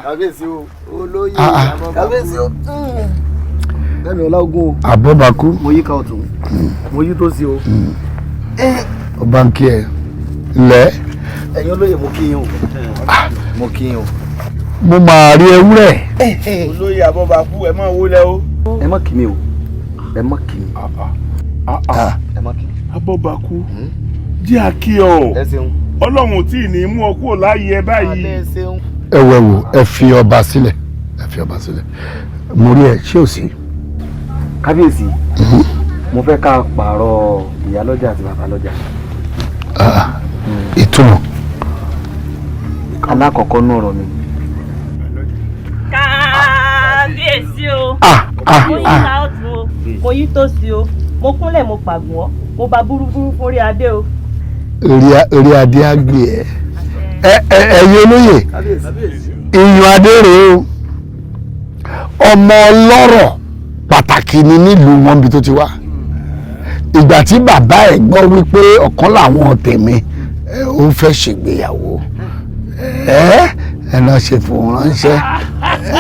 Kábíyèsí o, olóyè kábíyèsí o. Lẹ́mi ọlágún o. Abọ́bakú. Mo yí ká ọ̀tún, mo yí tó sí o. Ọba ń kí ẹ lẹ. Ẹ̀yin olóyè, mo kí yín o, mo kí yín o. Mo máa rí ewúrẹ́. Olóyè Abọ́bakú, ẹ máa wọlé o. Ẹ má kí mi o, ẹ má kí mi, ẹ má kí mi. Abọ́bakú, jẹ́ àkí ọ. Ẹ ṣeun. Ọlọ́run ò tí ì ní mú ọ kúrò láàyè ẹ báyìí. Ẹ ṣeun. Ẹ wẹ̀ wò, ẹ fi ọba sílẹ̀, ẹ fi ọba sílẹ̀. Mo rí ẹ, ṣé ò sí? Kábíyèsí, mo fẹ́ ká pààrọ̀ ìyálọ́jà àti babalọ́jà. Ìtumọ̀? Alákọ̀ọ́kọ́ náà rọ̀ mi. Kábíyèsí o. Mo yí ká ọ̀tún o, mo yí tòsí o, mo kúnlẹ̀, mo pàgùn ọ́, mo bá búrúburú fórí adé o. Orí adé á gbé ẹ. Ẹ̀yin olóyè, ìyàn adé rèé o. Ọmọ ọlọ́rọ̀ pàtàkì ni nílùú wọn bí tó ti wá. Ìgbà tí bàbá ẹ̀ gbọ́ wípé ọ̀kan làwọn tèmi ó fẹ́ ṣègbéyàwó, ẹ ẹ lọ ṣe fún ránṣẹ́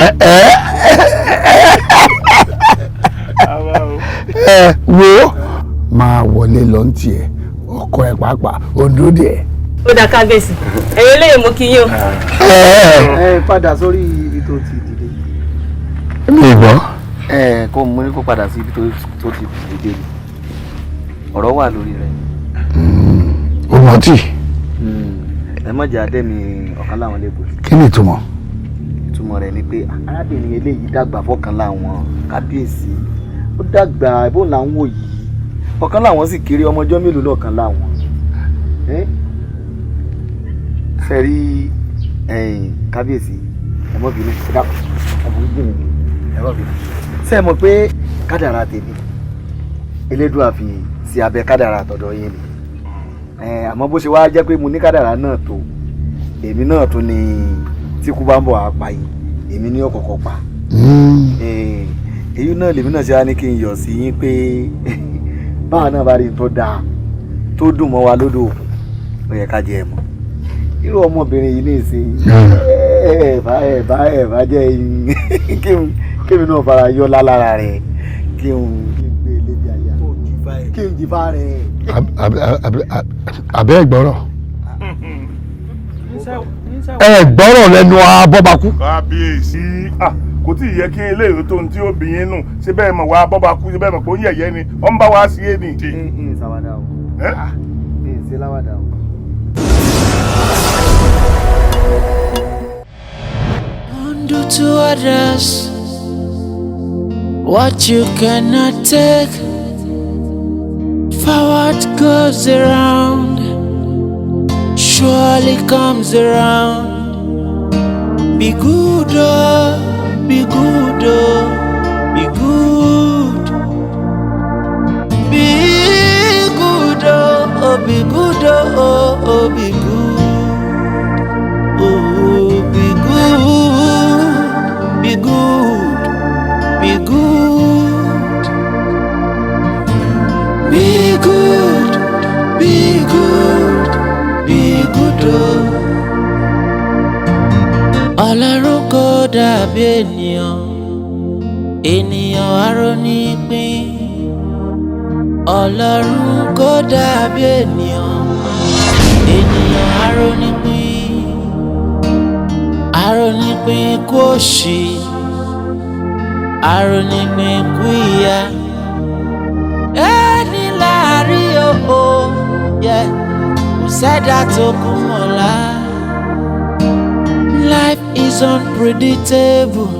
ẹ ẹ ẹ wo máa wọlé lọ ní tiẹ̀, ọkọ ẹ pàápàá òǹdó díẹ̀. Ó dá, kábíyèsí. Ẹ̀yin olóyè, mo kí yín o. Ẹ padà sórí ibi tó ti dìde. Mi gbọ́. Ẹ kó mo ní kó padà sí ibi tó ti dìde ni, ọ̀rọ̀ wà lórí rẹ̀. Ó mọ̀ tí. Ẹ má jẹ́ adẹ́mi ọ̀kan láwọn lẹ́kọ̀ọ́. Kí ni ìtumọ̀? Ìtumọ̀ rẹ̀ ni pé arábìnrin eléyìí dàgbà fọ́kàn láwọn, kábíyèsí. Ó dàgbà bó là ń wò yìí, ọ̀kan láwọn sì kéré. Ọmọjọ́ mélòó lọ́ọ̀kan láwọn ṣe rí? Kábíyèsí, ẹ má bínú, ẹ dákun, ẹ bú jìn mí, ẹ má bínú. Ṣé ẹ mọ̀ pé kádàrá tèmi, Elédùà fi sí abẹ́ kádàrá àtọ̀dọ̀ yín ni? Àmọ́ bó ṣe wá jẹ́ pé mo ní kádàrá náà tó, èmi náà tún ni tí kú bá ń bọ̀ àpá yìí, èmi ní ọ̀kọ̀ọ̀kọ̀ pa. Èyí náà lèmi náà ṣe wá ní kí n yọ̀ sí yín pé báwa náà bá rí n tó dáa, tó dùn mọ́ wa lódò òkun, ó yẹ ká jẹ ẹ mọ́. Irú ọmọbìnrin yìí ní ìsìn, ẹ bá ẹ bá ẹ bá jẹ́ kémi náà fara yọ lára rẹ̀, kí n gbé e lébi àyà, kí n jìfà rẹ̀. Àbẹ́ ẹ gbọ́rọ̀, ẹ gbọ́rọ̀ lẹ́nu Abọ́bakú. Kábíyèsí, kò tí ì yẹ kí eléyìí tó ń tí ó bí yín nù. Ṣé bẹ́ẹ̀ mọ̀ wá Abọ́bakú? Ṣé bẹ́ẹ̀ mọ̀ pé ó ń yẹ̀yẹ́ ni ó ń bá wa sí é ni? Ń ṣàwàdà o, ń ṣe láwàdà o. Don't do to others what you cannot take. For what goes around surely comes around. Be good, oh, be good, oh, be good. Be good, oh, oh, be good, oh, oh, oh, be good. Oh, be good, be good, be good. Be good, be good, be good, oh. Ọlọ́run kò dàbí ènìyàn, ènìyàn arónípín. Ọlọ́run kò dàbí ènìyàn, ènìyàn arónípín. Arónípín kú òṣì, arónípín kú ìyà. Ẹni láàrin o, yẹ kò sẹ́dá tó kú mọ́lá. Life is unpredictable.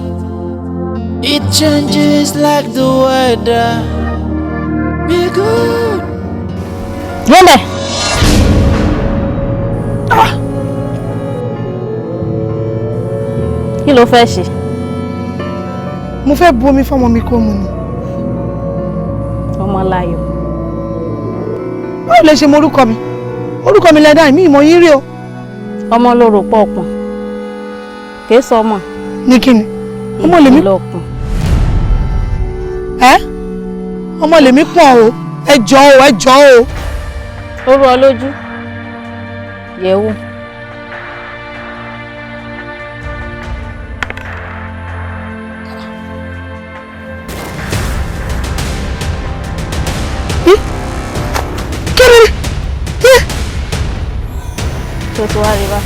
It changes like the weather. Be good. Gbọ́dọ̀. Kí ló fẹ́ ṣe? Mo fẹ́ bu omi fọ́mọ mi kó mu ni. Ọmọláyọ̀. Báwo lè ṣe mọ orúkọ mi? Orúkọ mi lẹ́dá mi ìmọ̀ yín rí o. Ọmọ ló rò pọ̀ pọ̀n. Kì í sọ ọmọ. Ní kíni? Ọmọ lèmi. Lọ́pọ̀n. Ẹ ọmọ lèmi pọ̀n o, ẹ jọ̀ọ́ o, ẹ jọ̀ọ́ o. Ó rú ọ lójú. Yẹ̀ wò. Ṣé o ti wá rí bá?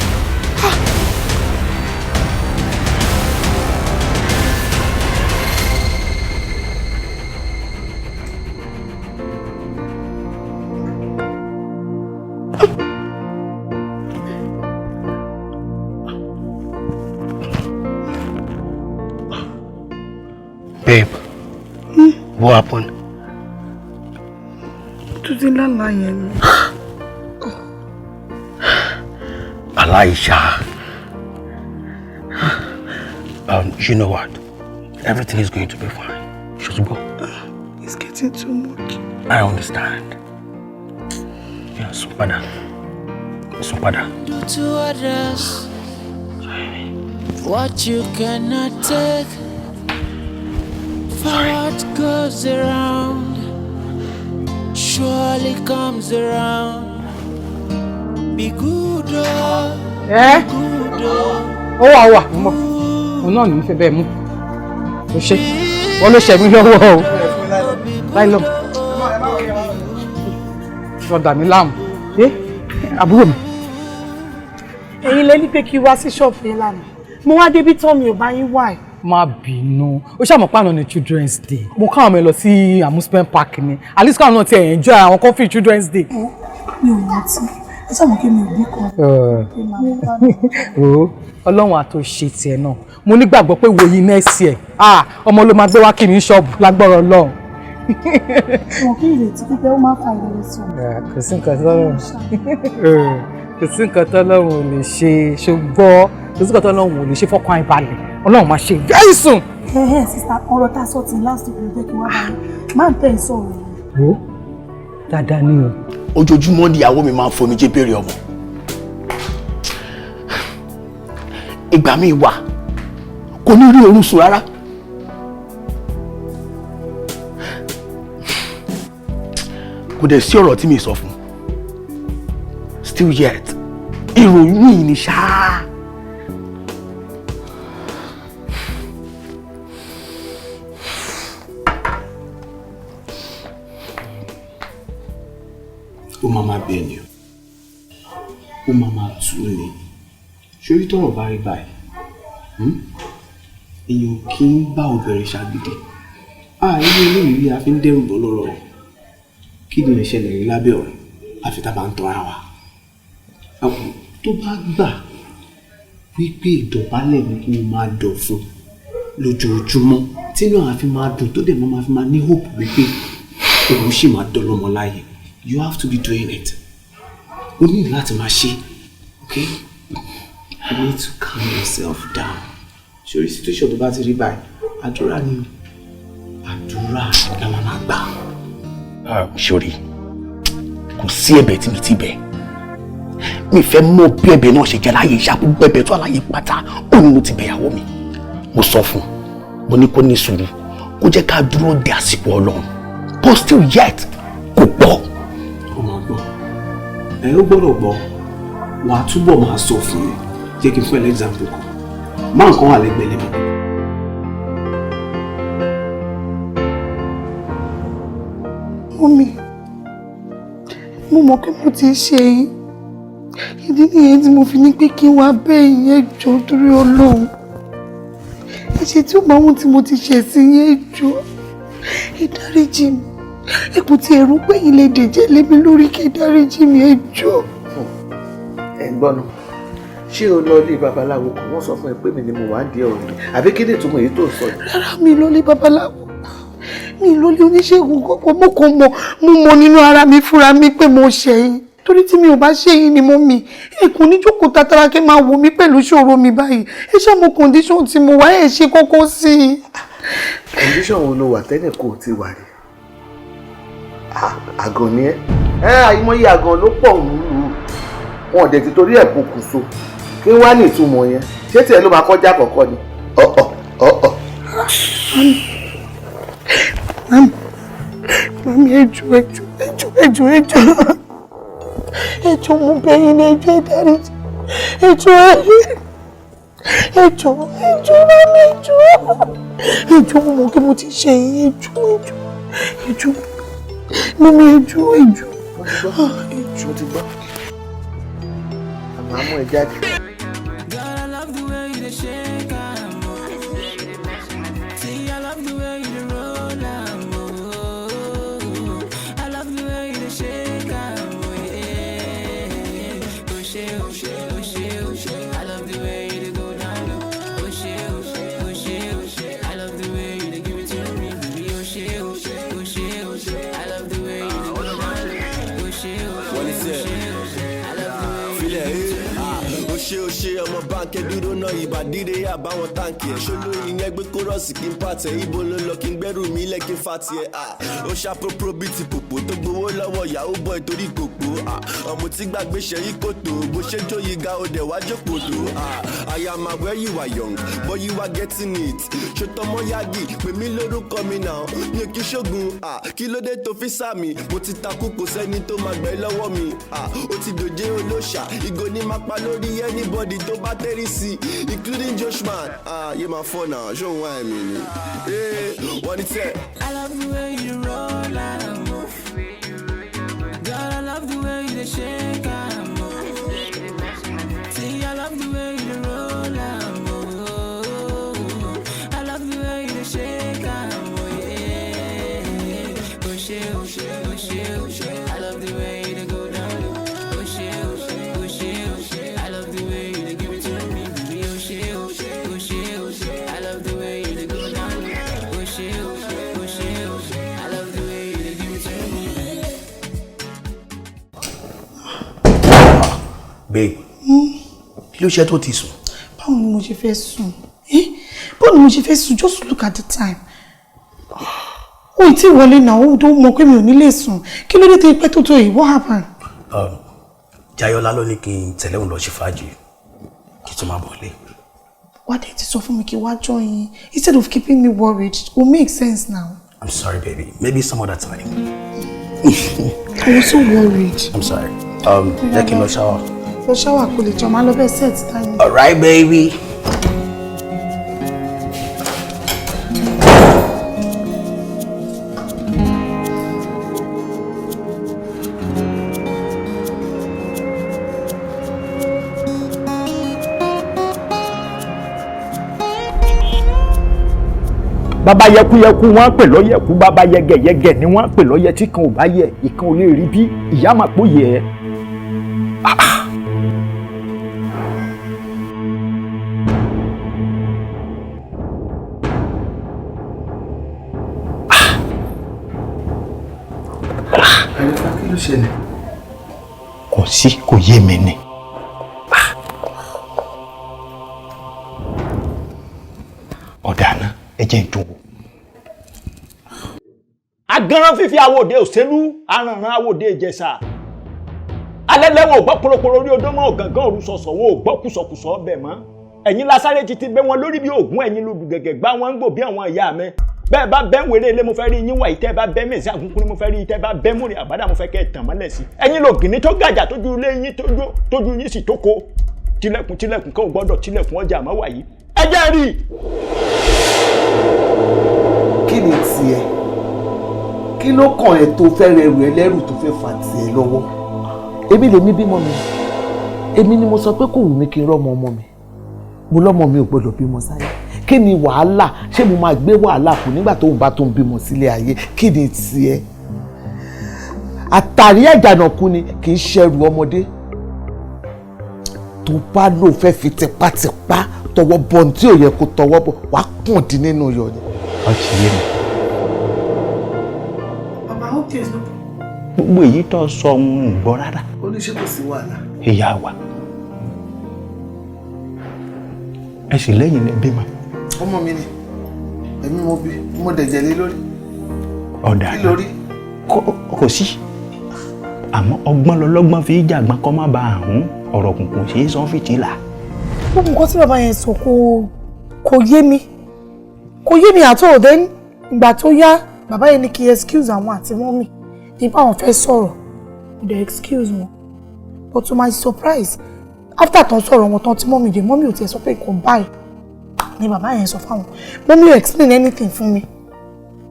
Babe, what happened? Tún ti lálàá yẹn ni. Elijah. You know what? Everything is going to be fine. Ṣùgbọ́n. It's getting too much. I understand. Yeah, sùn padà. Sùn padà. Do to others what you cannot take. For what goes around surely comes around. Be good, oh, Ẹ́ be good, oh. Ó wà, ó wà, mo mọ̀. Òun náà ní í fẹ́ bẹ́ẹ̀ mú. Ó ṣe wọ́n ló ṣẹ̀ mí lọ́wọ́ o. Láìlọ́ lọ dà mí láàmú. Ẹ àbúrò mi. Ẹ̀yin lẹ ní pé kí n wá sí ṣọ́ọ̀bù yín lánàá. Mo wá débi tán, mi ò bá yín wá ẹ̀. Má bínú, ó ṣàmọ̀ pàànà ní Children's Day. Mo káwọn ọmọ ẹ lọ sí amusement park ni. At least káwọn náà ti ẹ̀ enjoy àwọn coffee Children's Day. Mi ò rántí. Ẹ ṣàmọ̀ kí mi ò bí kan. O Ọlọ́run àtò ṣe tiẹ̀ náà. Mo nígbàgbọ́ pé wòye next year, ah, ọmọ ló máa gbé wá kí ní ṣọ́ọ̀bù lágbọ́rọ̀ Ọlọ́run. Mo kí ìrètí pípẹ́ ó máa ń fa ìrẹ̀wẹ̀sì ọkàn. Kò sí nǹkan tọ́lọ́run ò lè ṣe, ṣùgbọ́n kò sí nǹkan tọ́lọ́run ò lè ṣe. Fọ́kàn ìbalẹ̀, Ọlọ́run máa ṣe very soon. Ẹ̀hẹ́, sister, ọ̀rọ̀ tá a sọ ti last week ló jẹ́ kí wá bá yín. Máa ń tẹ̀ ń sọ̀rọ̀ yìí. Wo, dáadáa ni o. Ojoojúmọ́ ni ìyàwó mi máa ń fomijé béèrè ọmọ. Ìgbà míì wà, kò ní rí oorun sùn rárá. Kò dẹ̀ sí ọ̀rọ̀ tí mi sọ fún. Still yet, ìròyìn yìí ni ṣáá. Ó máa máa bẹ̀ ni o, ó máa máa tú ni. Ṣorí tọ́rọ̀ bá rí báyìí, Èèyàn kì í bá obìnrin ṣàgídí. Àìrí eléyìí rí a fi ń dẹ́rù bọ́ lọ́rọ̀ rẹ̀. Kí ni ìṣẹ̀lẹ̀ rí lábẹ́ ọ̀rẹ́ àfi tá a bá ń tọ́ra wa? Tó bá gbà wípé ìdọ̀bálẹ̀ ni kí n máa dọ̀ fún lójoojúmọ́, tínú àfi máa dùn, tó dẹ̀ máa fi máa ní hope wípé òun sì máa dọ́lọ́mọ láàyè, you have to be doing it. O ní láti máa ṣe, okay? You need to calm yourself down. Ṣorí situation tó bá ti rí báyìí, àdúrà ni o, àdúrà la máa máa gbà. Ṣorí kò sí ẹ̀bẹ̀ tí mi ti bẹ̀, mi fẹ́ mọ̀ bí ẹ̀bẹ̀ náà ṣe jẹ́ láyé iṣẹ́ àkókò ẹ̀bẹ̀ tó aláyé pátá òun ló ti bẹ̀yàwó mi. Mo sọ fún un, mo ní kó ní sùúrù, kó jẹ́ ká dúró de àsìkò Ọlọ́run, but still yet kò gbọ́. Ó máa gbọ́, ẹ ó gbọ́dọ̀ gbọ́. Wàá túbọ̀ máa sọ fún mi. Jẹ́ kí n fún ẹ lẹ́gzámpù kan. Máa nǹkan wà lẹ́gbẹ̀ẹ́ lẹ́mi. Mummy, mo mọ̀ pé mo ti ṣe yín. Ìdí nìyẹn tí mo fi ní pé kí n wá bẹ̀ yín. Ẹ jọ̀ọ́, torí Ọlọ́run. Ẹ̀ṣẹ̀ tí ó máa wọ́n tí mo ti ṣẹ̀ sí yín, ẹ jọ̀ọ́, ẹ dáríjì mi. Ẹ kò tí ẹ̀rù pé yín lè dẹ̀jẹ̀ lé mi lórí kí ẹ dáríjì mi, ẹ jọ̀ọ́. Ẹ ń gbọ́nu, ṣé o lọ ilé babaláwo kan, wọ́n sọ fún ẹ pé mi ni mo wà á di ọ̀rọ̀ yìí, àbí kí ni ìtumọ̀ èyí tó ń sọ yìí? Rárá, mi lọ lé babaláwo, mi lọ lé oníṣègùn kankan. Mo kàn mọ̀, mo mọ̀ nínú ara mi fúnra mi pé mo ṣẹ̀ yín, torí tí mi ò bá ṣe yín ni mo mi ẹkùn níjókòó tatara kí máa wò mí pẹ̀lú ṣòro mi báyìí. Ẹ ṣáà mo condition tí mo wá, ẹ ṣe kókó sí i. Condition wo ló wà tẹ́lẹ̀ kó o ti wà rí? Àgàn ni ẹ. Ẹ àìmọye àgàn ló pọ̀ wúlú, wọn ò dẹ̀ ti torí ẹ̀ pokùnso. Kí wàá ní ìtumọ̀ yẹn? Ṣé tiẹ̀ ló máa kọjá àkọ́kọ́ ni? Ọ̀ọ̀ ọ̀ọ̀. Mami, mami, ẹ jọ̀ọ́, ẹ jọ̀ọ́, ẹ jọ̀ọ́, ẹ jọ̀ọ́, ẹ jọ̀ọ́, ẹ jọ̀ọ́, mo bẹ̀ yín, ẹ jọ̀ọ́, ẹ dáríjì, ẹ jọ̀ọ́, ẹ jọ̀ọ́, ẹ jọ̀ọ́, mami, ẹ jọ̀ọ́, ẹ jọ̀ọ́, mo mọ̀ kí mo ti ṣe yín. Ẹ jọ̀ọ́, ẹ jọ̀ọ́, ẹ jọ̀ọ́, mami, ẹ jọ̀ọ́, ẹ jọ̀ọ́, ẹ jọ̀ọ́. Mo ti gbọ́. Màá mú ẹ jáde. Girl, I love the way you dey shake am, oh. See, I love the way you dey roll am, oh. I love the way you dey shake am, oh, yeah. Oh, she, oh, she, oh, she, oh, she. I love the way you dey go down low. Oh, she, oh, she, oh, she, oh, she. I love the way you dey give it to me, baby. Oh, she, oh, she, oh, she, oh, she. I love the way you dey go down low. Oh, she, oh, she, oh, she, oh, she. I love the way you dey give it to me. Ó ṣe, ó ṣe, ọmọ báńkì dúró náà, ìbàdíre àbáwọn táǹkì ẹ̀ ṣolóyin yẹn, gbé kórọ́ọ̀sì kí n pàtẹ. Ibo ló lọ kí n gbẹ́rù mi lẹ́ kí n fa tiẹ̀? Ó ṣàpòpò bíi ti pòpò tó gbowó lọ́wọ́ yahoo boy torí kòpò. Ọmọ tí gbàgbé ṣẹ́yí kòtò bó ṣe jóyi ga ó dẹ̀ wá jókòó tó. I am aware you are young, but you are getting it. Ṣètọ́mọ́ yagi pè mí lórúkọ mi náà, mi ò kí ṣógun. Kí ló dé tó fi sá mi? Mo ti takú, kò sẹ́ni tó máa gbẹ́ lọ́wọ́ mi. Ó ti dòjé olóṣà, ìgò ní máa pa lórí anybody tó bá tẹ́rí sí, including Joshman. Yé máa fọ́ náà, ṣóun wá ẹ̀mí ni wọ́n ní tẹ́. I love the way you roll and move. Girl, I love the way you dey shake and move. See, I love the way you dey roll and move. I love the way you dey shake and move. Yeah. Oh, she, oh, she, oh, she, oh, she. I love the way you dey go down low. Oh, she, oh, she, oh, she, oh, she. I love the way you dey give it to me, baby. Oh, she, oh, she, oh, she, oh, she. I love the way you dey go down low. Oh, she, oh, she, oh, she, oh, she. I love the way you dey give it to me. Babe, kí ló ṣe tó ti sùn? Báwo ni mo ṣe fẹ́ sùn? Eh? Báwo ni mo ṣe fẹ́ sùn? Just look at the time. O ì tí wọlé náà, ó tó mọ̀ pé mi ò ní lè sùn. Kí ló dé tó pẹ́ tó tó yìí? What happened? Jayọlá ló ní kí n tẹ̀lé òun lọ ṣe fàájì kí n tó máa bọ̀ lé. Wá dé ti sọ fún mi kí wá join yín instead of keeping me worried. It will make sense now. I'm sorry, baby, maybe some other time. I was so worried. I'm sorry. Jẹ́ kí n lọ shower. Lọ shower kò lè jọ máa lọ bẹ́ẹ̀ set time. All right, baby. Bàbá yẹkuyẹku wọ́n pè lọ́yẹ̀kú, bàbá yẹgẹyẹgẹ ni wọ́n pè lọ́yẹ. Tí kan ò bá yẹ, ìkan ò lè rí bí ìyá máa pò yẹ ẹ́. Àrífà, kí ló ṣẹlẹ̀? Kò sí, kò yé mi ni. Ọ̀dà náà, ẹ jẹ́ n tún wò. Agánran fífi awòde òṣèlú arànràn awòde Ìjẹ̀ṣà alẹ́ lẹ́wọ̀n ò gbọ́ poroporo orí odó mọ́, ọ̀gàngán òru sọ̀sọ̀ wọn ò gbọ́ kùsọ̀kùsọ̀ ọbẹ̀ mọ́. Ẹ̀yin lásáré títí bẹ́ wọn lórí bí ògún, ẹ̀yin lùdù gẹ̀gẹ̀ gbá wọn ń gbò bí àwọn ìyá mi. Bẹ́ẹ̀ bá bẹ́ ń wéré ilé, mo fẹ́ rí yín wà yìí. Tẹ́ bá bẹ́ mèsì àgúnkún ni mo fẹ́ rí yín. Tẹ́ bá bẹ́ múrin àbádà, mo fẹ́ kẹ́ ẹ̀ tàn mọ́lẹ̀ sí. Ẹ̀yin lò gìní tó gàjà tójú ilé yín tójú yín sì tó ko tilẹ̀kùn tilẹ̀kùn kó o gbọ́dọ̀ tilẹ̀kùn ọjà mọ́ wà yìí. Ẹ jẹ́ rí i. Kí ni tiẹ̀? Kí ló kàn ẹ́ tó fẹ́ rẹrù ẹlẹ́rù tó fẹ́ fà tiẹ̀ lọ́wọ́? Èmi lèmi bímọ mi, èmi ni mo sọ pé kò wù mí kí n rọ́mọ ọmọ mi. Mo lọ́mọ mi ò gbọ́dọ̀ bímọ sáyé. Kí ni wàhálà? Ṣé mo máa gbé wàhálà kù nígbà tó ń bá tó ń bímọ sílé ayé? Kí ni tiẹ̀? Àtàrí àjànàkú ni kì í ṣẹrù ọmọdé. Tó bá lò fẹ́ fi tipátipá tọwọ́ bọ̀ ní tí ò yẹ kó tọwọ́ bọ̀, wàá kàn dín nínú yọ ni. Ọ ti yé mi. Baba, I hope there's no problem. Gbogbo èyí tó sọ ohun ń gbọ́ rárá. Ó ní ṣé kò sí wàhálà. Ìyá wa, ẹ sì lẹ́yìn lẹ bímọ. Ọmọ mi ni, èmi mo bí, mo dẹ̀jẹ̀ lé lórí. Ọ̀dà. Kí lórí? Kò sí, àmọ́ ọgbọ́n lọlọ́gbọ́n fi jàgbọ́n kọ́ má ba àrùn ọ̀rọ̀ kùnkùn sí sọ fìtílà. Gbogbo nǹkan tí bàbá yẹn sọ kò yé mi, kò yé mi àtọ̀. Then ìgbà tó yá, bàbá yẹn ní kí excuse àwọn àti mummy nípa àwọn fẹ́ sọ̀rọ̀. They excuse wọn, but to my surprise, after tán sọ̀rọ̀ wọn tán tí mummy dé, mummy ò tiẹ̀ sọ pé kò báyìí ni bàbá yẹn sọ fáwọn. Mummy ò explain anything fún mi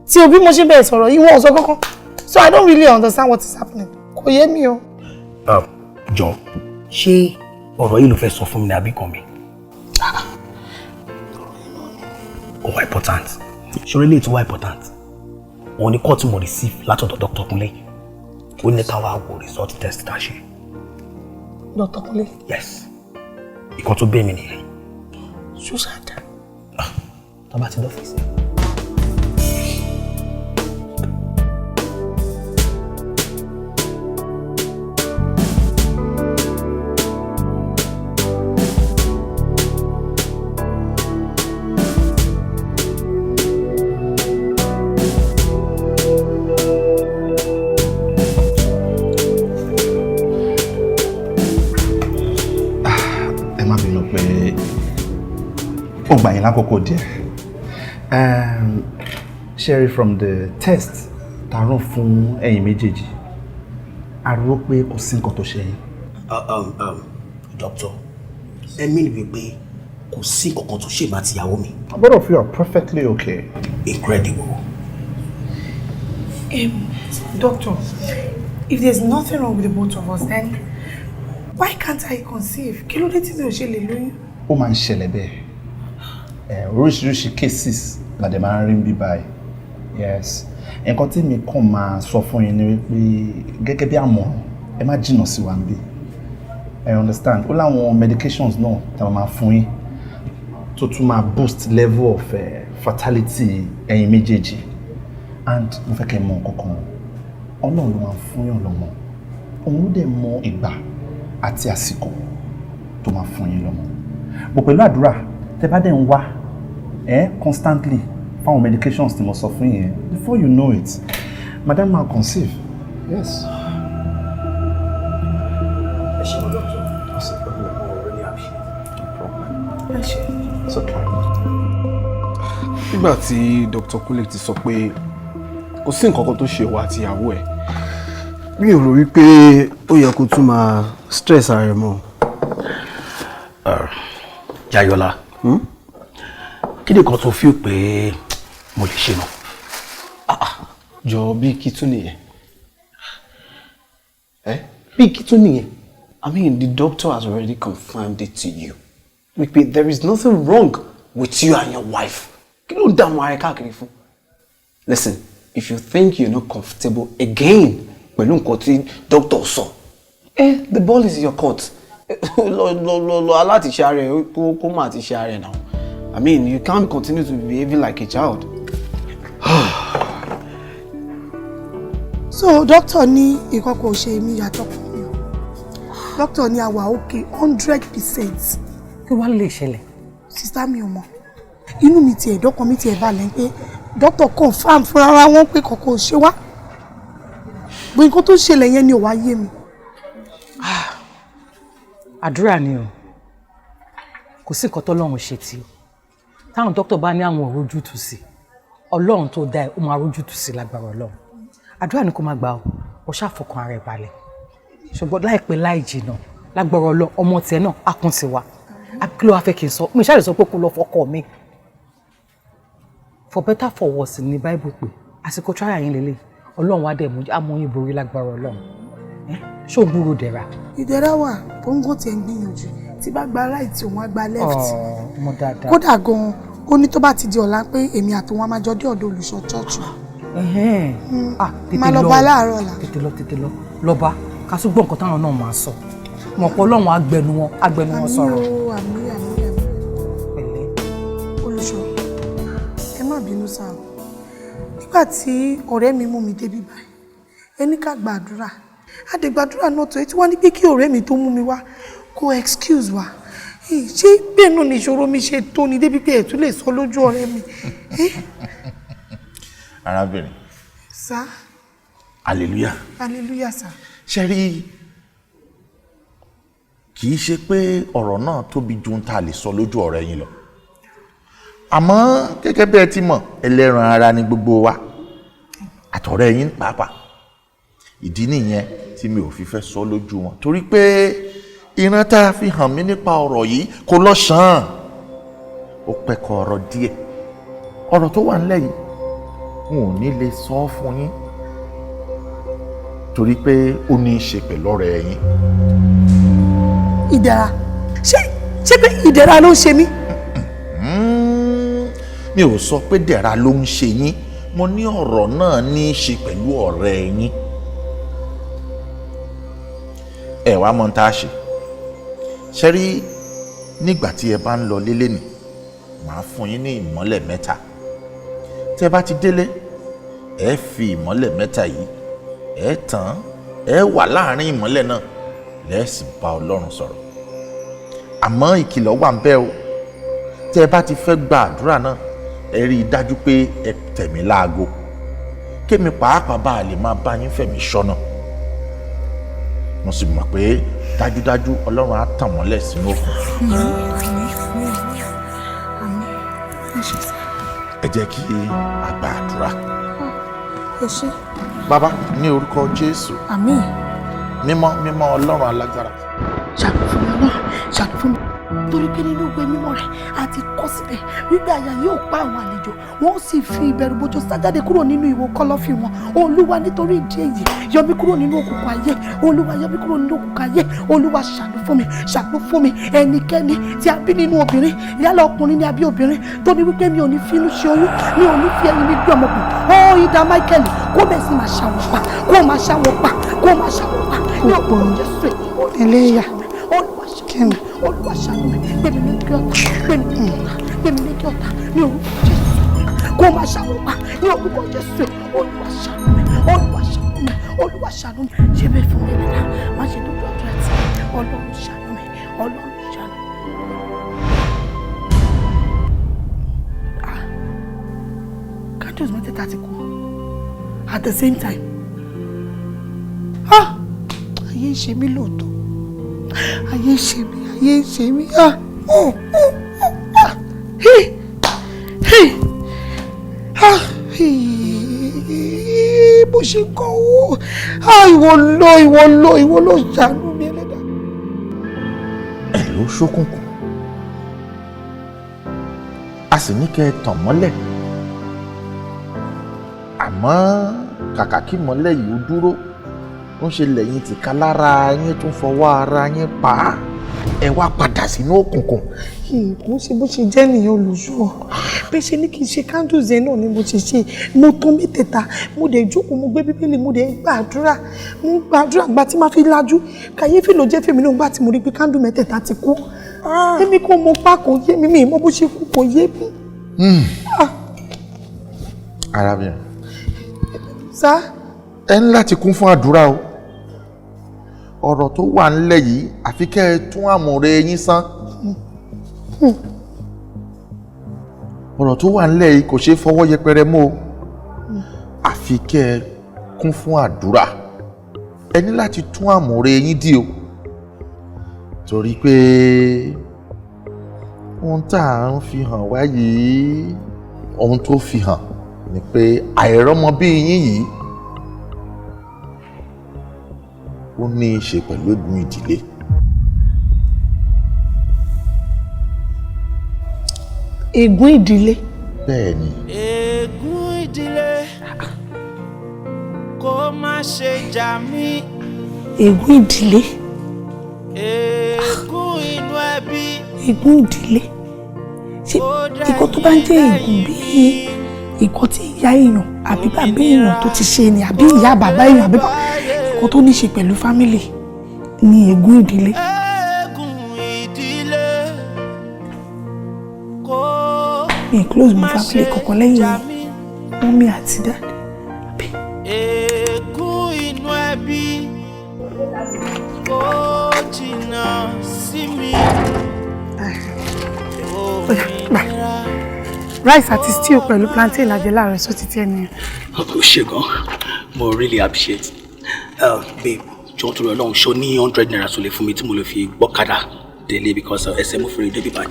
tí òbí mo ṣe bẹ́ẹ̀ sọ̀rọ̀ yìí, wọ́n ò sọ kankan. So I don't really understand what is happening. Kò yé mi o. Jọ, ṣé Ọ̀rọ̀ yìí ló fẹ́ sọ fún mi ní àbí kan mi? Ó wà important. Ṣorí lè tún wà important. Òun ni call tí mo receive látọ̀dọ̀ Dr. Kunle. Ó ní ká wá wo result test tá a ṣe. Dr. Kunle? Yes. Ìkan tó bẹ́ẹ̀ mi nìyẹn. Ṣùṣàdá. Tó bá ti dọ́fíìsì. Ẹ má bínú pé ó gbà yín lákòókò díẹ̀. Sherry, from the test tá a rán fún ẹ̀yin méjèèjì, a rò pé kò sí nǹkan tó ṣe yín. Doctor, ẹ mí ni wípé kò sí nǹkan tó ṣe máa ti ìyàwó mi. Both of you are perfectly okay. Incredible. Doctor, if there's nothing wrong with the both of us, then why can't I conceive? Kí ló dé tí mi ò ṣe lè lóyún? Ó máa ń ṣẹlẹ̀ bẹ́ẹ̀. Oríṣiríṣi cases la dẹ̀ máa ń rí bí báyìí. Yes. Nǹkan tí mi kàn máa sọ fún yín ni wípé gẹ́gẹ́ bí àmọ̀ràn, ẹ má jìnnà sí wa níbí. I understand. Ó láwọn medications náà tá a máa fún yín tó tún máa boost level of fertility ẹ̀yin méjèèjì. And mo fẹ́ kẹ́ ẹ mọ nǹkan kan. Ọlọ́run ló máa ń fún yàn lọ́mọ. Òun ló dẹ̀ mọ ìgbà àti àsìkò tó máa fún yín lọ́mọ. Bò pẹ̀lú àdúrà, tẹ́ bá dẹ̀ ń wá constantly fáwọn medications tí mo sọ fún yín, before you know it, madam ma conceive. Yes. Ẹ ṣé mo, doctor. I really appreciate it. No problem. Ẹ ṣé. It's okay. Nígbà tí Dr. Kunle ti sọ pé kò sí nǹkan kan tó ṣe ìwọ àti ìyàwó ẹ̀, mi ò rò wípé ó yẹ kó tún máa stress ara ẹ̀ mọ́. Jayọ̀lá, kí ni kan tó fi pé mo lè ṣe náà? Jọ, bí kí tún nìyẹn? Bí kí tún nìyẹn? I mean, the doctor has already confirmed it to you wípé there is nothing wrong with you and your wife. Kí ló ń dààmú ara ẹ káàkiri fún? Listen, if you think you're not comfortable again pẹ̀lú nǹkan tí doctor sọ, the ball is in your court. Lọ lọ lọ lọ aláti ṣe ara ẹ, kó má ti ṣe ara ẹ now. I mean, you can't continue to be behaving like a child. So doctor ní nǹkan kò ṣe èmi yàtọ̀ fún mi o. Doctor ní a wà okay 100%. Kí wàá lè ṣẹlẹ̀? Sister, mi ò mọ̀. Inú mi tiẹ̀ dọ́kan mi tiẹ̀ balẹ̀ pé doctor confirm fúnra wọn pé kọ̀ọ̀kan ò ṣe wá. Gbogbo nǹkan tó ṣẹlẹ̀ yẹn ni ò wá yé mi. Àdúrà ni o. Kò sí nǹkan tọ́lọ́run ṣe tí o. Táwọn dókítà bá ní àwọn ò rójútùú sí, Ọlọ́run tó dá ẹ, ó máa rójútùú sí lágbára Ọlọ́run. Àdúrà ni kó máa gbà. Ó ṣàfọkàn ara ẹ balẹ̀, ṣùgbọ́n láìpẹ́ láì jìnnà, lágbára Ọlọ́run, ọmọ tiẹ̀ náà á kún ti wa. Kí ló wá fẹ́ kí n sọ? Mi ṣáà lè sọ pé kó lọ fọkọ mi. For better for worse ní Bible pé àsìkò trial yín lélẹ̀. Ọlọ́run á dẹ̀ mú amóyin borí lágbára Ọlọ́run. Ṣó ń gbúrò Dẹ̀ra? Ìdẹ̀ra wà, òun kò tiẹ̀ ń gbìyànjú. Tí bá gba right, òun á gba left. Ọmọ dáadáa. Kódà gan-an, ó ní tó bá ti di ọ̀la pé èmi àtòun á máa jọ dé ọ̀dọ̀ olùṣọ́ church. Ah, tètè Máa lọ lọ. bá láàárọ̀ ọ̀la. Tètè lọ, tètè lọ, lọ bá ká tún gbọ́ nǹkan táwọn náà máa sọ. Mọ̀ pé Ọlọ́run á gbẹnu wọn, á gbẹnu wọn sọ̀rọ̀. Àmín o, àmín, àmín, àmín. Olùṣọ́, ẹ má bínú sáà o. Nígbà tí ọ̀rẹ́ mi mú mi débi báyìí, ẹ ní ká gbàdúrà. A dẹ̀ gbàdúrà náà tó, etí wá ní pé kí ọ̀rẹ́ mi tó mú mi wá kó excuse wa. Ṣé bẹ́ẹ̀ náà ni ìṣòro mi ṣe tó ni débi pé ẹ̀ tún lè sọ lójú ọ̀rẹ́ mi? Arábìnrin. Sá. Hallelujah. Hallelujah, sá. Ṣe rí, kì í ṣe pé ọ̀rọ̀ náà tóbi ju ohun tá a lè sọ lójú ọ̀rẹ́ yín lọ, àmọ́ gẹ́gẹ́ bí ẹ ti mọ̀, ẹlẹ́ran ara ni gbogbo wa, àtọ̀rẹ́ yín pàápàá. Ìdí nìyẹn tí mi ò fi fẹ́ sọ lójú wọn, torí pé ìran tá a fi hàn mí nípa ọ̀rọ̀ yìí kò lọ sàn án, ó pẹ́kọ̀ ọ̀rọ̀ díẹ̀. Ọ̀rọ̀ tó wà nílẹ̀ yìí, n ò ní lè sọ ọ́ fún yín torí pé ó ní í ṣe pẹ̀lú ọ̀rẹ́ yín. Ìdẹ̀ra. Ṣé pé ìdẹ̀ra ló ń ṣe mí? Mi ò sọ pé dẹ̀ra ló ń ṣe yín. Mo ní ọ̀rọ̀ náà ní í ṣe pẹ̀lú ọ̀rẹ́ yín. Ẹ wá mọ̀ tá a ṣe. Ṣé rí, nígbà tí ẹ bá ń lọ lélẹ̀ nì, màá fún yín ní ìmọ́lẹ̀ mẹ́ta. Tẹ́ bá ti délé, ẹ fi ìmọ́lẹ̀ mẹ́ta yìí, ẹ tàn, ẹ wà láàrin ìmọ́lẹ̀ náà, lẹ́ẹ̀sì bá Ọlọ́run sọ̀rọ̀. Àmọ́ ìkìlọ̀ wà ń bẹ o. Tẹ́ ẹ bá ti fẹ́ gba àdúrà náà, ẹ rí i dájú pé ẹ tẹ̀ mí láago, kémi pàápàá bá a lè máa bá yín fẹ̀mí ṣọ́nà. Mo sì mọ̀ pé dájúdájú Ọlọ́run á tàn mọ́lẹ̀ sínú òkun. Ẹ jẹ́ kí a gba àdúrà. Bàbá, ní orúkọ Jésù. Àmín. Mímọ́ mímọ́ Ọlọ́run alágbára. Ṣàánú fún mi Ọlọ́run, ṣàánú fún mi. Torí pé nínú ìwé mímọ́ rẹ̀ a ti kọ síbẹ̀ wípé àyà yóò pa àwọn àlejò, wọ́n ó sì fi ìbẹ̀rù bojo sájáde kúrò nínú ìwọ kọ̀lọ̀fín wọn. Olúwa, nítorí ìdí èyí, yọ mí kúrò nínú òkùnkùn ayé. Olúwa, yọ mí kúrò nínú òkùnkùn ayé. Olúwa, ṣàánú fún mi, ṣàánú fún mi. Ẹnikẹ́ni tí a bí nínú obìnrin, yálà ọkùnrin ni àbí obìnrin, tó ní wípé mi ò ní finú ṣe oyún, mi ò ní fi ẹyin mi gbé ọmọ pọ̀, ó idà Michael kó bẹ̀ sí máa ṣàwọ̀ pa, kó máa ṣàwọ̀ pa, kó máa ṣàwọ̀ pa ní òkùnkùn Jésù. Ẹlẹ́yà. Olúwa ṣàánú mi, gbẹ̀mí mi kí ọ̀tá, gbẹ̀mí mi kí ọ̀tá, gbẹ̀mí mi kí ọ̀tá ní orúkọ Jésù. Kó máa ṣàwọn pa ní orúkọ Jésù. Olúwa ṣàánú mi, Olúwa ṣàánú mi, Olúwa ṣàánú mi. Ṣé bẹ́ẹ̀ fún mi lẹ́dá, má ṣe dúdú ọjọ́ àti Ọlọ́run ṣàánú mi, Ọlọ́run ṣàánú mi. Candles mẹ́tẹ̀ẹ̀ta ti kú at the same time. Ah! Ayé ń ṣe mí lóòótọ́. Ayé ń ṣe mí, ayé ń ṣe mí. Ah! Oh! Oh! Oh! Ah! Hey! Hey! Ah! Hey! Bó ṣe kọ́ o. Ah! Ìwọ ló, ìwọ ló, ìwọ ló ṣàánú mi ẹlẹ́dàá. Ẹ ló ṣókùnkùn, a sì ní kẹ́ ẹ tàn mọ́lẹ̀. Àmọ́ kàkà kí mọ́lẹ̀ yìí ó dúró, ń ṣe lẹ́yìn tìka lára yín tún fọwọ́ ara yín pa á. Ẹ wá padà sínú òkùnkùn. Kò ṣe bó ṣe jẹ́ nìyẹn olùṣọ́. Bí ṣe ní kí n ṣe candles yẹn náà ni mo ṣe ṣe. Mo tán mẹ́tẹ̀ẹ̀ta, mo dẹ̀ jókòó, mo gbé bíbélì, mo dẹ̀ gbàdúrà. Mo gbàdúrà gba tí máa fi lajú. Kàyéfì ló jẹ́ fèmí náà gbà tí mo rí pé candle mẹ́tẹ̀ẹ̀ta ti kú. Èmi kò mọ pa, kò yé mi, mi mọ bó ṣe kú, kò yé mi. Arábìnrin. Sá. Ẹ ní láti kún fún àdúrà o. Ọ̀rọ̀ tó wà nílẹ̀ yìí, àfi kẹ́ ẹ tún àmọ̀rẹ́ yín sán. Ọ̀rọ̀ tó wà nílẹ̀ yìí kò ṣeé fọwọ́ yẹpẹrẹ mú o. Àfi kẹ́ ẹ kún fún àdúrà. Ẹ ní láti tún àmọ̀rẹ́ yín dì o. Torí pé ohun tá à ń fi hàn wá yìí, ohun tó fi hàn ni pé àìrọ́mọbí yín yìí ó ní í ṣe pẹ̀lú ègún ìdílé. Ègún ìdílé. Bẹ́ẹ̀ ni. Ègún ìdílé kó má ṣe jà mí. Ègún ìdílé. Ègún inú ẹbí. Ègún ìdílé. Ṣé ìkọ́ tó bá ń jẹ́ ègún bíi ìkọ́ tí ìyá èèyàn àbí bàbá èèyàn tó ti ṣe ni, àbí ìyá bàbá èèyàn àbí bàbá, ìkọ́ tó ní ṣe pẹ̀lú fámìlì ni ègún ìdílé. Ègún ìdílé kó Mi close mọ́ fámìlì kankan lẹ́yìn mọ́mí àti dáàdì. Ègún inú ẹbí kó jìnnà sí mi. Rice àti stew pẹ̀lú plantain la jẹ láàárọ̀, sọ títí ẹni. Ó ṣe gan, mo really appreciate. Babe, jọ̀ọ́ torí Ọlọ́run, ṣó ní ₦100 tó lè fún mi tí mo lè fi gbọ́kadà délé, because ẹsẹ̀ mo fi rìn débi báyìí?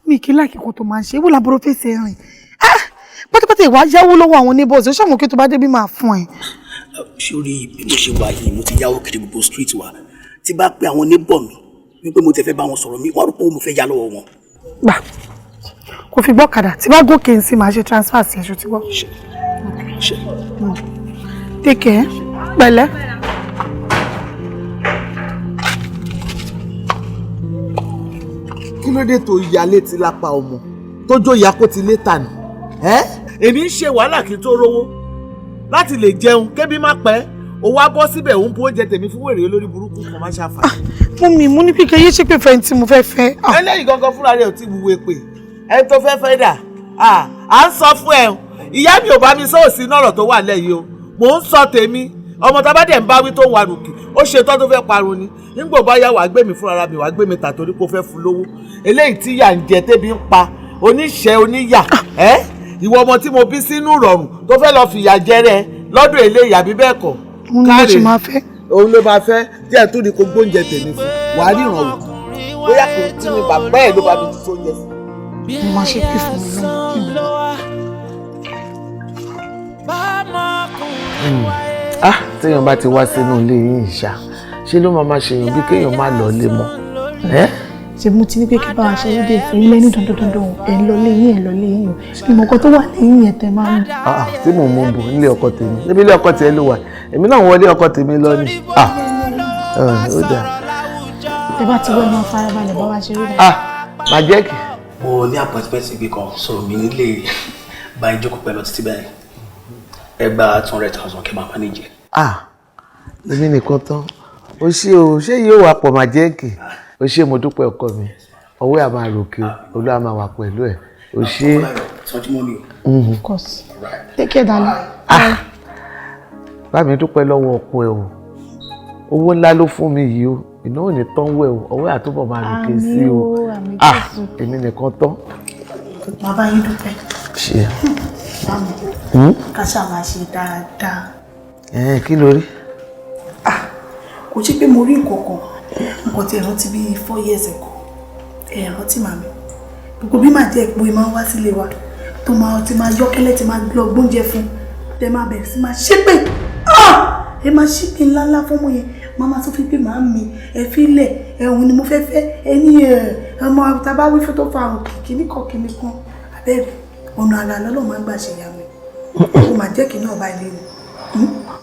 Mi kì í láìkí kó tó máa ń ṣe é wò lábúrò fèsì rìn. Pátápátá ìwà yáwó lọ́wọ́ àwọn neighbors, ó ṣàmùkí tó bá débi máa fún ẹ. Sórí bí mo ṣe wà yìí, mo ti yáwó kiri gbogbo street wa. Tí bá pe àwọn neighbor mi wípé mo ti fẹ́ bá wọn sọ̀rọ̀ mi, wọ́n rò pé mo fẹ́ yá lọ́wọ́ wọn. Gbà kò fi gbọ́kadà, tí bá gòkè ń sìn máa ṣe transfer sí ẹ̀ṣọ́ tí wọ́n. Take care, pẹ̀lẹ́. Kí ló dé tó ya létí lápá ọmọ tó jó ya kó ti lé tànà? Èmi ń ṣe wàhálà kí n tó rówó láti lè jẹun kébí má pẹ́, ó wá bọ́ síbẹ̀ òun bu oúnjẹ tèmi fún wèrè olórí burúkú kan má ṣàfàní. Mummy, mo ní kíkẹ́ yé ṣépè fẹ́ tí mo fẹ́ fẹ́. Eléyìí gangan fúnra rẹ̀ ò tí wúwo pé ẹni tó fẹ́ fẹ́ dà à ń sọ fún ẹ, ìyá mi ò bá mi sọ́ọ̀sì nọ̀rọ̀ tó wà lẹ́yìn o, mò ń sọ tèmi. Ọmọ tá a bá dẹ̀ ń bá wí tó ń warùkì ó ṣe tán tó fẹ́ parun ni. Nígbà bá yá wàá gbé mi fúnra mi, wàá gbé mi tà torí kó fẹ́ fún lówó. Eléyìí tí yà ń jẹ tébi ń pa oníṣẹ́ oníyà ẹ́, ìwọ ọmọ tí mo bí sínú rọrùn tó fẹ́ lọ fìyà jẹ rẹ lọ́dọ̀ eléyìí àbí bẹ́ẹ̀ kọ́. Òun ló ṣe máa fẹ́. Òun ló máa fẹ́ díẹ̀ tó ní kó gbóúnjẹ tèmi fún, wàá ríran wò bóyá kò tí mi bàbá ẹ̀ ló bá mi tún oúnjẹ sí. Mo máa ṣe pé fún mi lọ́wọ́. Ah, téèyàn bá ti wá sínú ilé yín ìṣá, ṣé ló máa ṣèyàn bí kéèyàn má lọ lé mọ́? Ṣe mo ti ní pé kí bá wa ṣe lédè fún ilé ní dandan dandan ẹ̀ ń lọ lé yín, ẹ̀ ń lọ lé yín o, ìmọ̀ kan tó wà lẹ́yìn yẹn tẹ máa ń. Tí mò ń mú bò nílé ọkọ tèmi, níbi ilé ọkọ tiẹ̀ ló wà, èmi náà wọlé ọkọ tèmi lọ ni. Ó dà. Tẹ bá ti wọ́n máa farabalẹ̀ bá wa ṣe rí dáadáa. Màjẹ́kì. Mo ní appointment ibi kan, so mi nílé bá ìjókòó pẹ̀lú títí báyìí. Ẹ gba 200,000 kẹ́ máa manage. Èmi nìkan tán. O ṣé o, ṣé yóò wà pọ̀ Màjẹ́kì? O ṣé, mo dúpẹ́ ọkọ mi. Ọwọ́ ẹ̀ máa ròkè o, Olúwa máa wà pẹ̀lú ẹ̀. O ṣé. Of course. Take care, darling. Bá mi dúpẹ́ lọ́wọ́ ọkọ ẹ o. Owó ńlá ló fún mi yìí o. Iná ò ní tán wẹ̀ o, ọwọ́ ẹ̀ àtúbọ̀ máa ròkè sí o. Èmi nìkan tán. Bàbá yín dúpẹ́. Ṣé. Báwo ká ṣáà máa ṣe dáadáa. Kí ló rí? Kò ṣe pé mo rí nǹkan kan, nǹkan tí ẹ rántí bíi 4 years ago, ẹ rántí màmí. Gbogbo bí màá jẹ́ ìpò ìmáa wá sílé wa tó máa ti máa yọ́kẹ́lẹ́ ti máa lọ gbóúnjẹ fún, tẹ máa bẹ̀rẹ̀ sí máa ṣépè. Ẹ máa ṣépè ńláńlá fọ́mọ yẹn, máa máa tún fi pé màá mi ẹ fílẹ̀ ẹ̀hún ni mo fẹ́ fẹ́ ẹ ní ọmọ tàbá wí fún tó fa àrùn kìkì kan kìíní kan abẹ́rẹ́ ọ̀nà àlà lọ́lọ́ máa ń gbà ṣe ìyá mi. Ó máa jẹ́ kí náà bá ilé mi.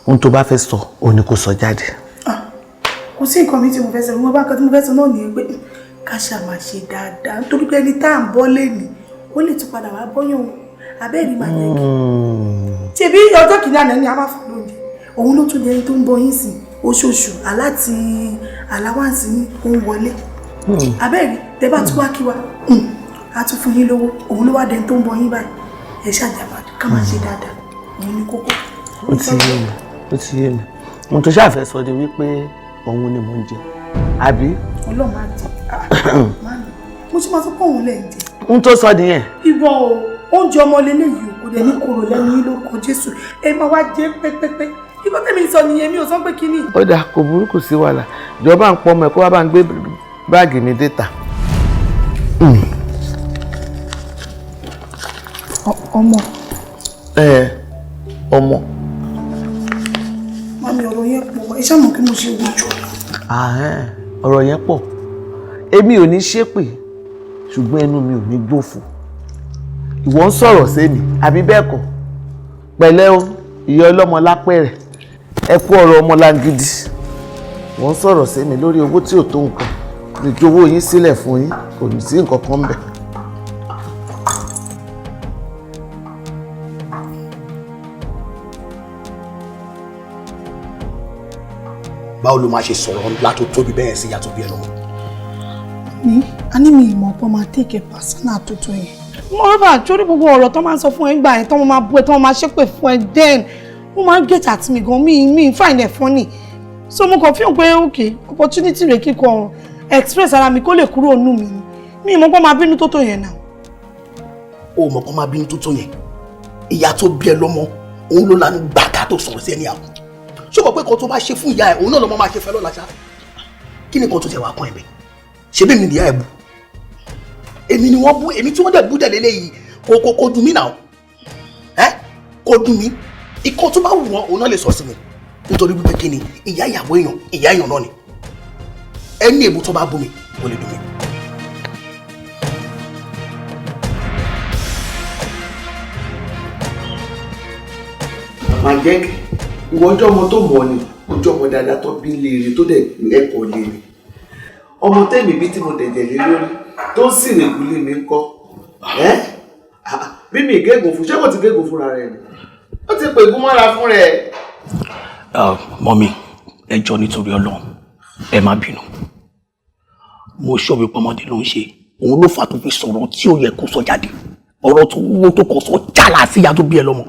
Ohun tó bá fẹ́ sọ, òun ni kò sọ jáde. Kò sí nǹkan mi tí mo fẹ́ sọ, ìwọ̀n bá nǹkan tí mo fẹ́ sọ náà nìyẹn pé ká ṣáà máa ṣe dáadáa nítorí pé ẹni tá à ń bọ́ lẹ́nìí ó lè tún padà wá bọ́yàn o, abẹ́rẹ́ máa jẹ́ kí. Ṣebí ọjọ́ kìíní àná ni a máa fún lóúnjẹ, òun ló tún lẹni tó ń bọ́ yín sí oṣooṣù aláti aláwáǹsì yín ó ń wọlé. Abẹ́rẹ́ tẹ bá tún wá kí wa, a tún fún yín lówó, òun ló wá dẹni tó ń bọ́ yín báyìí. Ẹ ṣàjàmbá ká máa ṣe dáadáa, òun ní kókó. Ó ti yé mi, ó ti yé mi. Ohun tó ṣàfẹ́ sọ ni wípé òun ni mò ń jẹ, àbí? Ọlọ́run máa jẹ, mo ṣe máa sọ pé òun lẹ̀ ń jẹ. Ohun tó sọ nìyẹn. Ìwọ o, oúnjẹ ọmọ leléyìí o, kò dẹ̀ ní korò lẹ́nu yín lórúkọ Jésù, ẹ máa wá jẹ pẹ́pẹ́pẹ́. Ìkọ́ tẹ̀mí sọ nìyẹn, mi ò sọ pé kíní. Ó dáa, kò burú, kò sí wàhálà. Ìjọba ń pọ ọmọ ẹ kó wá bá ń gbé báàgì mi dé ta. Ọmọ. Ọmọ. Mami, ọ̀rọ̀ yẹn pọ̀, ẹ ṣáà mọ̀ kí mo ṣe wojú. Ọ̀rọ̀ yẹn pọ̀. Èmi ò ní ṣépè, ṣùgbọ́n ẹnu mi ò ní gbófo. Ìwọ ń sọ̀rọ̀ sẹ́mi, àbí bẹ́ẹ̀ kọ́? Pẹ̀lẹ́ o, ìyá ọlọ́mọ lápẹ̀rẹ̀, ẹ kú ọ̀rọ̀ ọmọ láǹgídì. Ìwọ ń sọ̀rọ̀ sẹ́mi lórí owó tí ò tó nǹkan. Lè ju owó yín sílẹ̀ fún yín, kò ní sí nǹkan kan bẹ̀. Báwo ló máa ṣe sọ̀rọ̀ ńlá tó tóbi bẹ́ẹ̀ sí ìyá tó bí ẹ lọ́mọ? Ní a ní mi ìmọ̀ ọ̀pọ̀ máa take a personal tuntun yẹn. Moreover, torí gbogbo ọ̀rọ̀ tó máa ń sọ fún ẹ ńgbà yẹn, tó máa bú ẹ, tó máa ṣépè fún ẹ, then wọ́n máa ń get at me gan, mi find it funny. So mo kàn feel pé okay, opportunity rẹ̀ kíkọ express ara mi kó lè kúrò nù mí ni. Mi ìmọ̀ pé máa bínú tó tó yẹn náà. O mọ̀ pé máa bínú tó tó yẹn. Ìyá tó bí ẹ lọ́mọ, òun ló lanu gbàgà tó sọ̀rọ̀ sí ẹni àwọn. Ṣé o mọ̀ pé kan tó bá ṣe fún ìyá ẹ̀, òun náà lọ́mọ máa ṣe fẹ́ lọ́la ṣá? Kí ni kan tó tẹ̀ wá kàn ẹ̀ bẹ́ẹ̀? Ṣé bí mi nìyá ẹ̀ bú? Èmi ni wọ́n bú, èmi tí wọ́n dẹ̀ bú dẹ̀ lélẹ́yìí, kò dùn mí náà. Ẹ́ kò dùn mí. Ikọ́ tó bá wù wọ́n, òun náà lè sọ sí mi. Nítorí wípé kí ni ìyá ìyàwó èèyàn, ìyá èèyàn náà ni. Ẹni èbú tó bá bú mi, kò lè dùn mí. Màjẹ́kì, ìwọ ọjọ́ ọmọ tó mọ̀ ni, ojú ọmọ dáadáa tó bí léèrè tó dẹ̀ ẹ̀kọ́ léèrè. Ọmọ tẹ́mi bí tí mo dẹ̀jẹ̀ lé lórí, Tó ń sì règùn lé mi ń kọ́. Ẹ́ bí mi gégùn fún, ṣé kò ti gégùn fúnra rẹ̀ ni? Ó ti pègùn mọ́ra fún rẹ̀. Mọ́mí, ẹ jọ̀ọ́ nítorí Ọlọ́run, ẹ má bínú. Mo ṣọ́ mi pọ́mọdé ló ń ṣe. Òun ló fà tó fi sọ̀rọ̀ tí ó yẹ kó sọ jáde. Ọ̀rọ̀ tó wúwo tó kọ̀ sọ jálá sí ìyá tó bí ẹ lọ́mọ.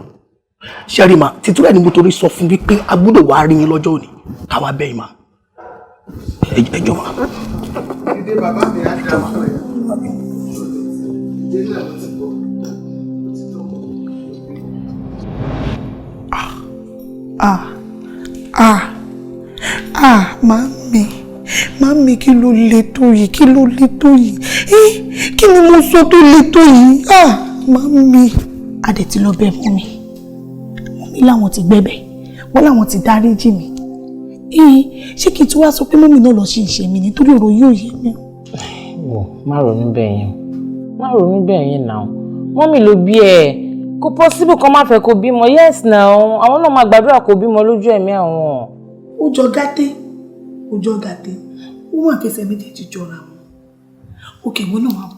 Ṣẹ́rí ma, títúrẹ́ ẹni mo torí sọ fún wípé a gbọ́dọ̀ wá rí yín lọ́jọ́ òní. Káwá bẹ́ẹ̀ ma. Ẹ jọ̀ọ́ ma. Dídé bàbá mi á dá fún ẹ. Dídé náà mo ti gbọ́. Ah, ah, ah, màmí, màmí, kí ló le tó yìí? Kí ló le tó yìí? Eh, kí ni mo sọ tó le tó yìí? Ah, màmí. A dẹ̀ ti lọ bẹ̀ mummy. Mummy láwọn ti gbẹ́bẹ̀, wọ́n láwọn ti dáríjì mi. Eh, ṣé kí n tún wá sọ pé mummy náà lọ ṣe ìṣe mi nítorí ọ̀rọ̀ yóò yé mi? Wò, má ronú bẹ́ẹ̀ yẹn, má ronú bẹ́ẹ̀ yẹn náà. Mummy ló bí ẹ. Kò possible kan má fẹ́ kó bímọ. Yes now, àwọn náà máa gbàdúrà kó bímọ lójú ẹ̀mí àwọn. Ó jọ gàtẹ́, ó jọ gàtẹ́, ó wà fẹsẹ̀ méjèèjì jọra wọn. Òkè ìwọ náà wà wọ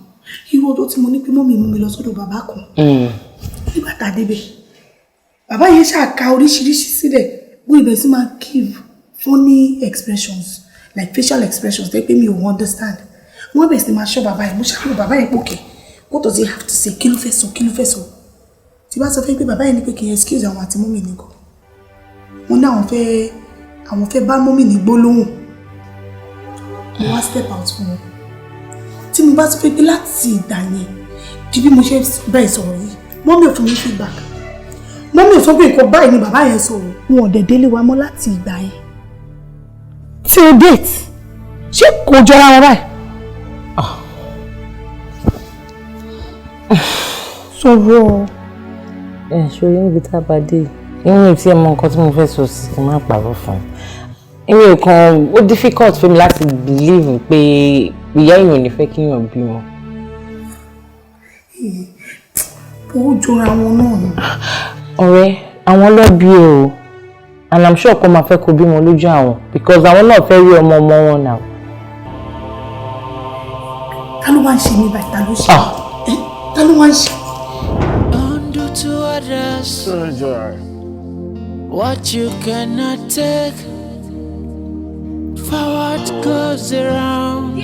irú ọjọ́ tí mo ní pé mummy mú mi lọ sọ́dọ̀ bàbá kan. Nígbà tá a débẹ̀, bàbá yẹn ṣàka oríṣiríṣi sílẹ̀, bó ibẹ̀ sì máa give funny expressions, like facial expressions tẹ́ pé mi ò understand. Wọ́n bẹ̀rẹ̀ sí máa ṣọ́ bàbá yẹn. Mo ṣàkóso bàbá yẹn pòkè, what does he have to say? Kí ló fẹ́ sọ? Kí ló fẹ́ sọ? Tí bá sọ fún pé bàbá yẹn ní pé kí n excuse àwọn àti mummy nìkan, wọ́n ní àwọn fẹ́ bá mummy ní gbólóhùn. Mo wá step out fún wọn. Tí mo bá sọ fún pé láti ìgbà yẹn di bí mo ṣe bẹ́ẹ̀ sọ̀rọ̀ yìí, mummy ò fún mi feedback. Mummy ò sọ pé nǹkan báyìí ni bàbá yẹn sọ̀rọ̀. Wọn ò dẹ̀ délé wa mọ́ láti ìgbà yẹn till date. Ṣé kò jọra wọn báyìí? Sọ̀rọ̀. Ẹ ṣòro níbi tá a bá dé ìwọ̀n tí ẹ mọ nǹkan tí mo fẹ́ sọ sí, kí n má pàrọ̀ fún un. Èmi ò kàn, ó difficult fún mi láti believe pé ìyá èèyàn ò ní fẹ́ kéèyàn bímọ. Ó jọra wọn náà ni. Ọ̀rẹ́, àwọn ló bí o, and I'm sure kó máa fẹ́ kó bímọ lójú àwọn, because àwọn náà fẹ́ rí ọmọ ọmọ wọn náà. Ta ló wá ń ṣe mí báyìí? Ta ló ṣe? Ta ló wá ń ṣe? Undo to others what you cannot take. For what goes around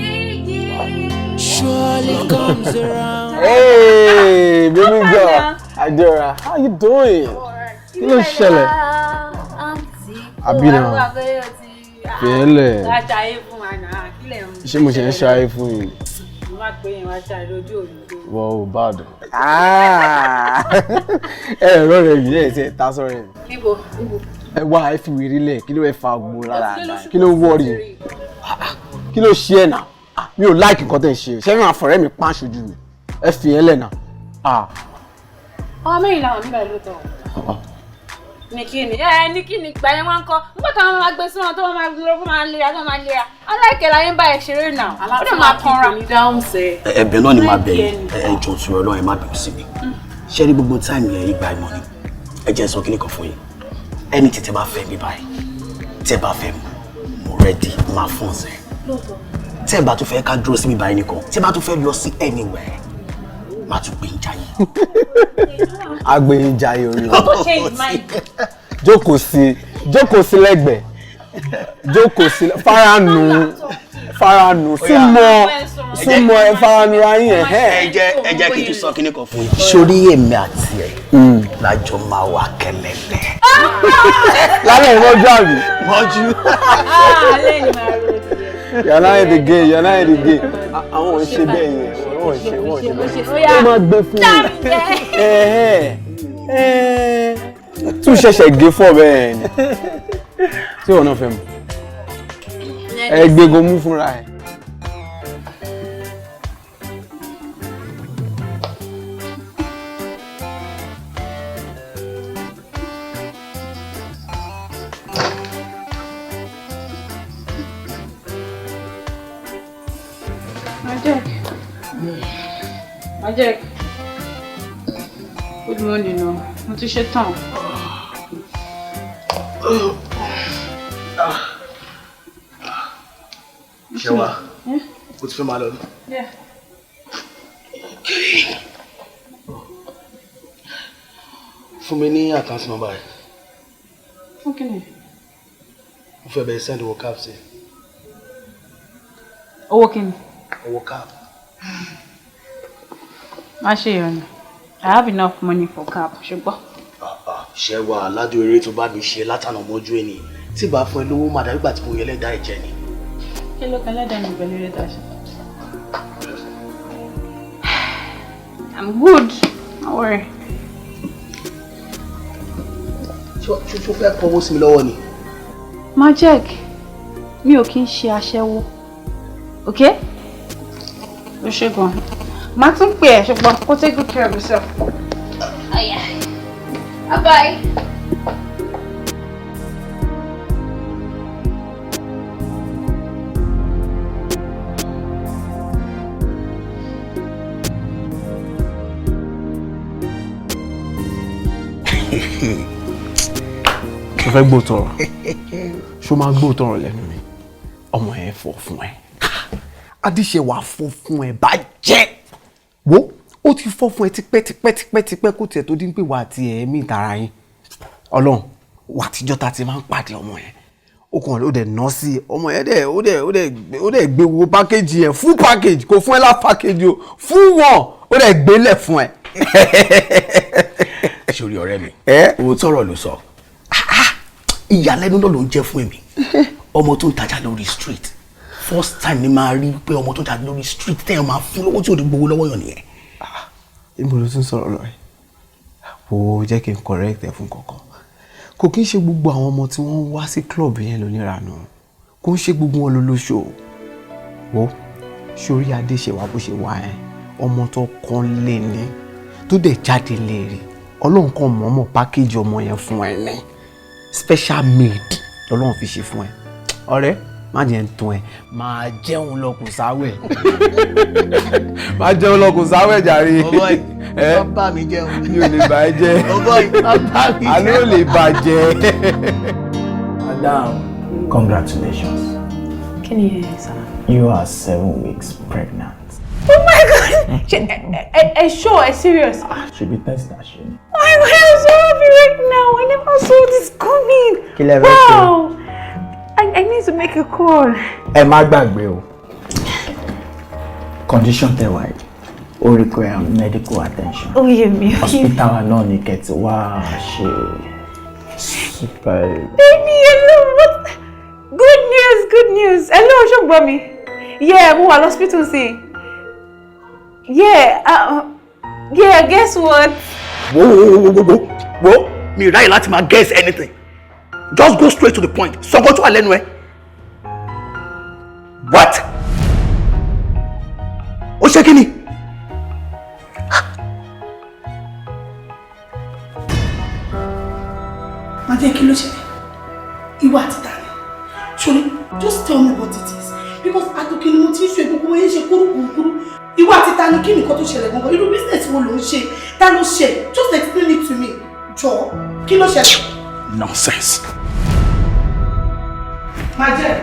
surely comes around. Hey, baby girl. Adora, how you doing? Kí ló ṣẹlẹ̀? Àbí náà? Fẹ́lẹ̀. Ṣé mo ṣe ń ṣayé fún yín? Wọ́n ò bá dùn. Ẹ ẹ̀rọ rẹ̀ yìí ẹ̀ ṣe ta sọ́rọ̀ ẹ̀. Níbo? Níbo? Ẹ wá, ẹ fi wèrè lẹ̀, kí ló ẹ fa gbó lára àgbà? Kí ló wọ́ọ̀rì? Kí ló ṣe ẹ̀ náà? Mi ò like nǹkan tẹ̀ ń ṣe. Ṣé mi máa fọ̀rẹ́ mi pa ṣojú mi? Ẹ fi ẹ lẹ̀ náà. Ọmọ mẹ́rin làwọn nígbà lóòótọ́. Ní kí ni ẹ ní kí ni gbà yẹn wọn kọ nígbà táwọn máa gbé sí wọn tó wọn máa lọ fún máa lera tó máa lera aláìkẹ́ láyé ń bá ẹ ṣeré náà, ó dẹ̀ máa kanra. Ẹ̀bẹ̀ náà ni màá bẹ̀ yín. Ẹ jọ̀ọ́ sọ̀rọ̀ Ọlọ́run, ẹ má bínú sí mi. Ṣé ní gbogbo time yẹn, ìgbà ìmọ̀ ni. Ẹ jẹ́ sọ kíní kan fún yín. Ẹni tí tẹ bá fẹ́ mi báyìí, tẹ bá fẹ́ mu, mo ready, máa fún ọ̀sẹ̀. Tẹ bá tún fẹ́ ká dúró sí mi báyìí nìkan, tẹ bá tún fẹ́ lọ sí anywhere, máa tún gbé ń jayé. Agbẹ̀yìnjayé orí Ó change mind. Jókòó sí, jókòó sí lẹ́gbẹ̀ẹ́, jókòó sí, faranu, faranu, súnmọ́, súnmọ́ ẹ, faranu ra yín ẹ̀. Ẹ jẹ́ kí n tún sọ kíní kan fún yín. Sórí èmi àti ẹ lájọ máa wà kẹlẹlẹ. Lálẹ́ ìmọ̀jú àbí? Mọ́jú. Alẹ́ ni màá ro tiẹ̀. You're not in the game, you're not in the game. Àwọn ò ń ṣe bẹ́ẹ̀ yẹn, wọ́n ò ṣe, wọ́n ò ṣe bẹ́ẹ̀. Ó máa gbé fún mi. Tún ṣẹ̀ṣẹ̀ gé fọ́ bẹ́ẹ̀ ni. Tí ìwọ náà fẹ́ mu. Ẹ gbégo mú fúnra ẹ̀. Majek. Majek. Good morning o. Mo ti ṣe tán. Ṣé wàá o ti fẹ́ máa lọ ni? Yeah. Fún mi ní account number ẹ. Fún kí ni? Mo fẹ́ bẹ̀rẹ̀ send owó cab sí. Owó kí ni? Owó cab. Má ṣe ìrànà. I have enough money for cab, ṣùgbọ́n. Ṣé wà ládùn eré tó bá mi ṣe látànà mọ́jú ẹni tí bá fún ẹ lówó má dàbí ìgbà tí mo yẹ lẹ́dàá ẹ̀jẹ̀ ni. Kí ló kan lẹ́dàá mi pẹ̀lú eré tá a ṣe? I'm good. Don't worry. Ṣé o fẹ́ kọ́wọ́ sí mi lọ́wọ́ ni? Majek, mi ò kí ń ṣe aṣẹ́wó. Okay? Ó ṣe gan. Màá tún pè ẹ́ ṣùgbọ́n kó take good care of yourself. Oh, yeah. Bye bye. Ṣo fẹ́ gbọ́ tọrọ? Ṣo máa gbọ́ tọrọ lẹ́nu mi? Ọmọ ẹ fọ́ fún ẹ. Adéṣẹwà fọ́ fún ẹ bàjẹ́. Wo ó ti fọ́ fún ẹ tipẹ́ tipẹ́ tipẹ́ tipẹ́ kó tiẹ̀ tó dín pé wà á ti ẹ̀mí ìtara yín. Ọlọ́run wà tíjọ́ ta ti máa ń pàdé ọmọ yẹn. Ó kàn ó dẹ̀ ná sí i. Ọmọ yẹn dẹ̀ ó dẹ̀ ó dẹ̀ ó dẹ̀ gbé wo package yẹn full package kò fún ẹ lá package o full one ó dẹ̀ gbélẹ̀ fún ẹ. Sórí ọ̀rẹ́ mi, òótọ́ ọ̀rọ̀ ló sọ. Ìyàlẹ́nu náà ló ń jẹ́ fún èmi. Ọmọ tó ń tajà lórí street, first time ni máa rí pé ọmọ tó ń tajà lórí street tẹ́yàn máa fún lówó tí ò ní gbowó lọ́wọ́ yàn nìyẹn. Ibo ló tún sọ̀rọ̀ lọ rẹ̀? Wo jẹ́ kí n correct ẹ fún kankan. Kò kí ń ṣe gbogbo àwọn ọmọ tí wọ́n ń wá sí club yẹn lóníranù. Kò ń ṣe gbogbo wọn lólóṣò. Wo sórí Adéṣẹwà bó ṣe wá ẹ, ọmọ tó kàn lé ní tó dẹ̀ jáde lè rí. Ọlọ́run kan mọ̀ọ́mọ̀ pákéjì ọmọ yẹn fún ẹ ní special made lọ́lọ́run fi ṣe fún ẹ. Ọ̀rẹ́ má jẹ́ ń tún ẹ, máa jẹun lọ kò sáwẹ̀. Máa jẹun lọ kò sáwẹ̀ jàre. Ọmọ yìí, má bá mi jẹun. Mi ò lè bà ẹ́ jẹ́. Ọmọ yìí, má bá mi jẹun. Àlọ́ ò lè bàjẹ́. Madam, congratulations. Kí ni ẹ sá? You are 7 weeks pregnant. Oh my God! Ẹ sure, ẹ serious? Ṣebí test na ṣe ni. Oh my God, I'm so happy right now. I never saw this coming. Kí lẹ fẹ́ ṣe? Wow! I need to make a call. Ẹ má gbàgbé o. Condition tẹ wá yìí, ó require medical attention. Ó yé mi. Hospital náà ni kẹ́ ti wá ṣe super. Baby, hello. What? Good news, good news. Hello, ṣó gbọ́ mi? Yeah, mo wà lọ́spítù sí. Yeah, yeah, guess what? Wo wo wo wo wo mi ráyè láti máa guess anything. Just go straight to the point. Sọ nǹkan tó wà lẹ́nu ẹ. What? Ó ṣe kí ni? Má jẹ́ kí ló ṣẹlẹ̀? Ìwà àti tani. Ṣolí, just tell me what it is. Because àtòkè ni mo ti ń ṣe gbogbo bóyá ṣe kúrúkúrú. Ìwà àti tani kí nìkan tó ṣẹlẹ̀ gangan? Irú business wo ló ń ṣe? Ta ló ṣe? Just explain it to me. Jọ̀ọ́, kí ló ṣẹlẹ̀? Nonsense. Má jẹ́.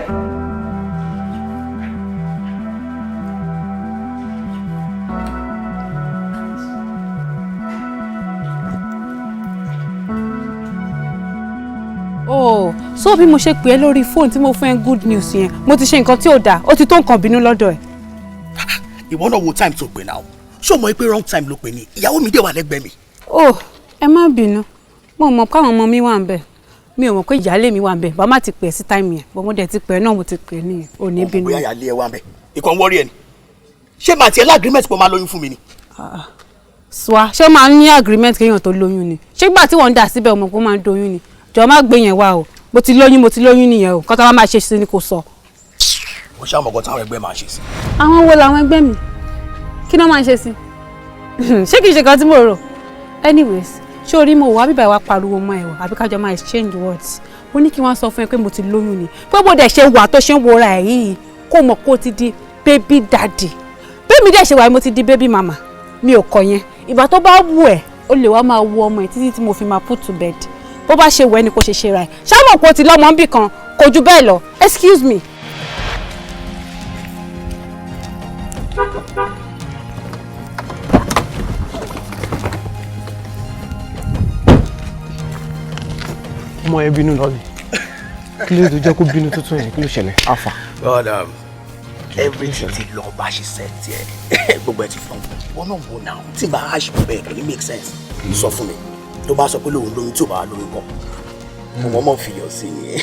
Oh, so bí mo ṣe pè é lórí fóònù tí mo fún ẹ good news yẹn, mo ti ṣe nǹkan tí ò dáa, ó ti tó nǹkan bínú lọ́dọ̀ ẹ̀. Ìwọ náà wo time tó pè náà. Ṣé o mọ̀ pé wrong time ló pè ní? Ìyàwó mi dé wà lẹ́gbẹ̀ẹ́ mi. Oh, ẹ má bínú. Mo mọ̀ pé àwọn ọmọ mi wà ń bẹ̀. Mi ò mọ̀ pé ìyáálé mi wà ń bẹ̀. Bá má ti pè é sí time yẹn. Bọ́ mo dẹ̀ ti pè é náà mo ti pè é nìyẹn. Ò ní bínú. Bóyá ìyáálé ẹ wà ń bẹ̀. Ìkan wọ́rí ẹ ni. Ṣé màá tiẹ̀ lágrímẹ̀tì pé o máa lóyún fún mi ni? Swa, ṣé máa ń ní agreement kéèyàn tó lóyún ni? Ṣé gbà tí wọ́n ń dà síbẹ̀ ọmọ kó máa ń doyún ni? Jọ̀ọ́ má gbé yẹn wá o. Mo ti lóyún nìyẹn o. Kọ́tà wá máa ṣe sí ni kò sọ. Mo ṣáà mọ̀ nǹkan táwọn ẹgbẹ́ máa ṣe sí. Àwọn wo làwọn ẹgbẹ́ mi? Kí ló máa ń ṣe sí? Ṣé kìí ṣe kan tí mo rò? Anyways, ṣé orí mo wá bíbá ìwà pariwo mọ́ ẹ o àbí kájọ máa exchange words? Mo ní kí wọ́n sọ fún ẹ pé mo ti lóyún ni. Pé bó dẹ̀ ṣe wà tó ṣe ń wora ẹ̀ yìí kó mọ̀ kó ti di baby daddy. Bẹ́ẹ̀ mi dẹ̀ ṣe wà mo ti di baby mama. Mi ò kọ̀ yẹn. Ìgbà tó bá wù ẹ́, o lè wá máa wo ọmọ ẹ̀ títí tí mo fi máa put to bed. Bó bá ṣe wù ẹ́ ni kò ṣe ṣe ra ẹ̀. Ṣá mọ̀ pé o ti lọ́mọ níbì kan, kò ju bẹ́ẹ̀ lọ. Excuse me. Ọmọ ẹ bínú lọ ni. Kí ló tó jẹ́ kó bínú tuntun yẹn? Kí ló ṣẹlẹ̀? Alpha. Well, everything ti lọ bá ṣe set ẹ, gbogbo ẹ ti fún wọn náà wò náà tí bá a ṣe bẹ́ẹ̀, kò ní make sense. Sọ fún mi, tó bá sọ pé lòun lóyún, tí ò bá lóyún kọ, mo mọ̀ mọ̀ fìyọ̀ sí ni.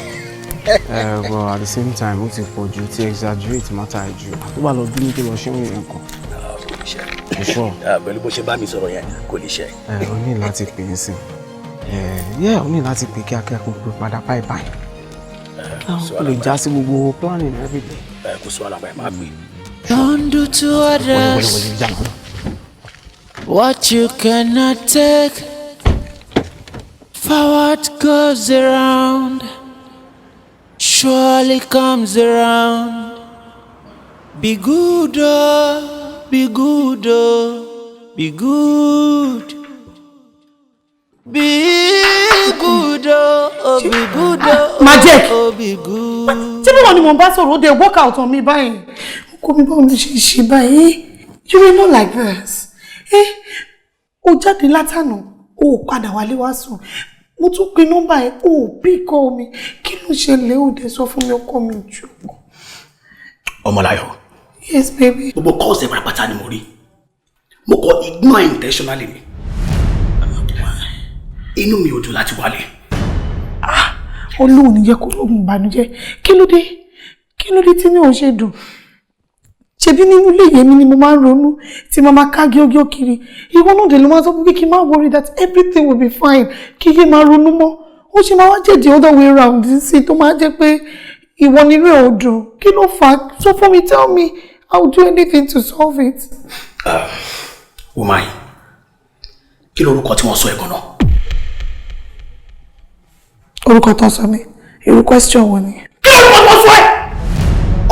But at the same time, ó ti pọ̀ jù, ti exaggerate matter ẹ̀ jù. Tó bá lọ bínú tó lọ ṣé òun yẹn kan. Kò lè ṣe. You sure? Pẹ̀lú bó ṣe bá mi sọ̀rọ̀ yẹn, kò lè ṣe. Ẹ o ní láti pè é sí. Ẹ o ní láti pè kíákíá, kó pè padà báyìí báyìí. Ó lè já sí gbogbo planning everything. Kò sọ àlàbà ẹ̀ máa pè. Don't do to others what you cannot take. For what goes around surely comes around. Be good, oh, be good, oh, be good. Be good, oh, oh, be good, oh, Majek. oh, be good. Tí bí wọn ni mò ń bá sọ̀rọ̀, ó dé work out on mi báyìí. Ọkọ mi, báwo ló ṣe ṣe báyìí? You were not like this. Eh, ó jáde látànà, ó ò padà wálé wá sùn. Mo tún pe nọ́mbà ẹ̀, ó ò bí kọ́ mi. Kí ló ṣẹlẹ̀? Ó dé sọ fún mi, ọkọ mi, jù. Ọmọláyọ̀. Yes, baby. Gbogbo calls ẹ̀ pátápátá ni mo rí. Mo kọ ignore intentionally ni. Inú mi ò dùn láti wálé. Olóhùn ní jẹ́ kó lóògùn ìbànújẹ́. Kí ló dé? Kí ló dé tí mi ò ṣe dùn? Ṣebí nínú ilé yẹmi ni mo máa ń ronú tí mo máa ká gíógíó kiri. Ìwọ náà dé ló máa sọ fún mi kí n má worry, that everything will be fine, kí kí n máa ronú mọ́. Ó ṣe máa wá jẹ́ the other way round sí, tó máa jẹ́ pé ìwọ nínú ẹ̀ ò dùn? Kí ló fà á? Sọ fún mi, tell me, I will do anything to solve it. Woman, kí lorúkọ tí wọ́n sọ ẹ̀ gan-an? Orúkọ tó sọ mi? Irú question wo ni? Kí lorúkọ tí wọ́n sọ ẹ́?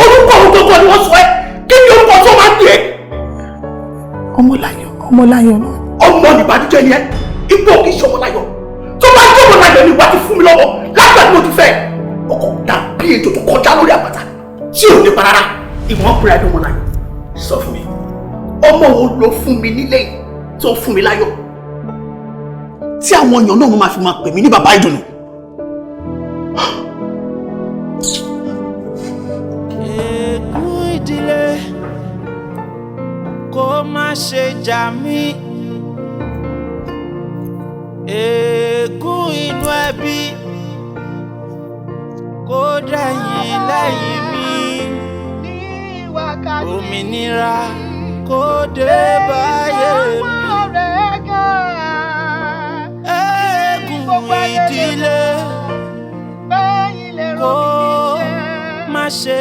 Orúkọ orúkọ tó ni wọ́n sọ ẹ́? Kí ni orúkọ tó máa ń pè é? Ọmọláyọ̀, Ọmọláyọ̀ náà. Ọmọ nìbànújẹ́ ni ẹ́. Ipò kì í ṣe Ọmọláyọ̀. Tó bá jẹ́ Ọmọláyọ̀ ni, ìwà ti fún mi lọ́wọ́ lágbà tí mo ti fẹ́. Ọkọ̀ dàbí ejò tó kọjá lórí àpáta tí ò nípa rárá. Ìwọ̀n pèrè ẹni Ọmọláyọ̀. Sọ fún mi, ọmọ wo ló fún mi nílé yìí tó fún mi láyọ̀, tí àwọn èèyàn náà máa fi máa pè mí ní bàbá ìdùnnú? Ègún ìdílé kó má ṣe jà mí, ègún inú ẹbí kó dẹ̀yìn lẹ́yìn mi, òmìnira kó dé báyé mi. Ègún ìdílé kó má ṣe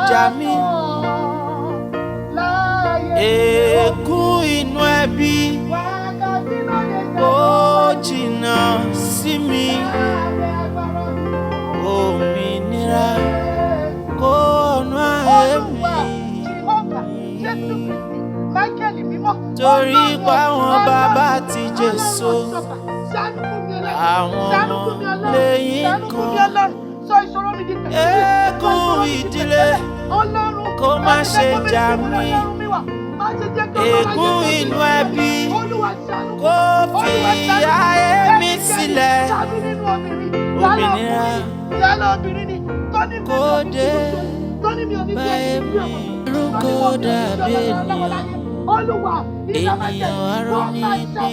jà mí, ègún inú ẹbí kó jìnnà sí mi, òmìnira kó ọ̀nà ayé mi, torí páwọn bàbá ti Jésù, àwọn ọmọ lẹ́yìn kan. Ègún ìdílé kó má ṣe jà mí, ègún inú ẹbí kó fi ayé mi sílẹ̀, òmìnira kó dé báyé mi. Kó dàbí ènìyàn, ènìyàn arọ ní bí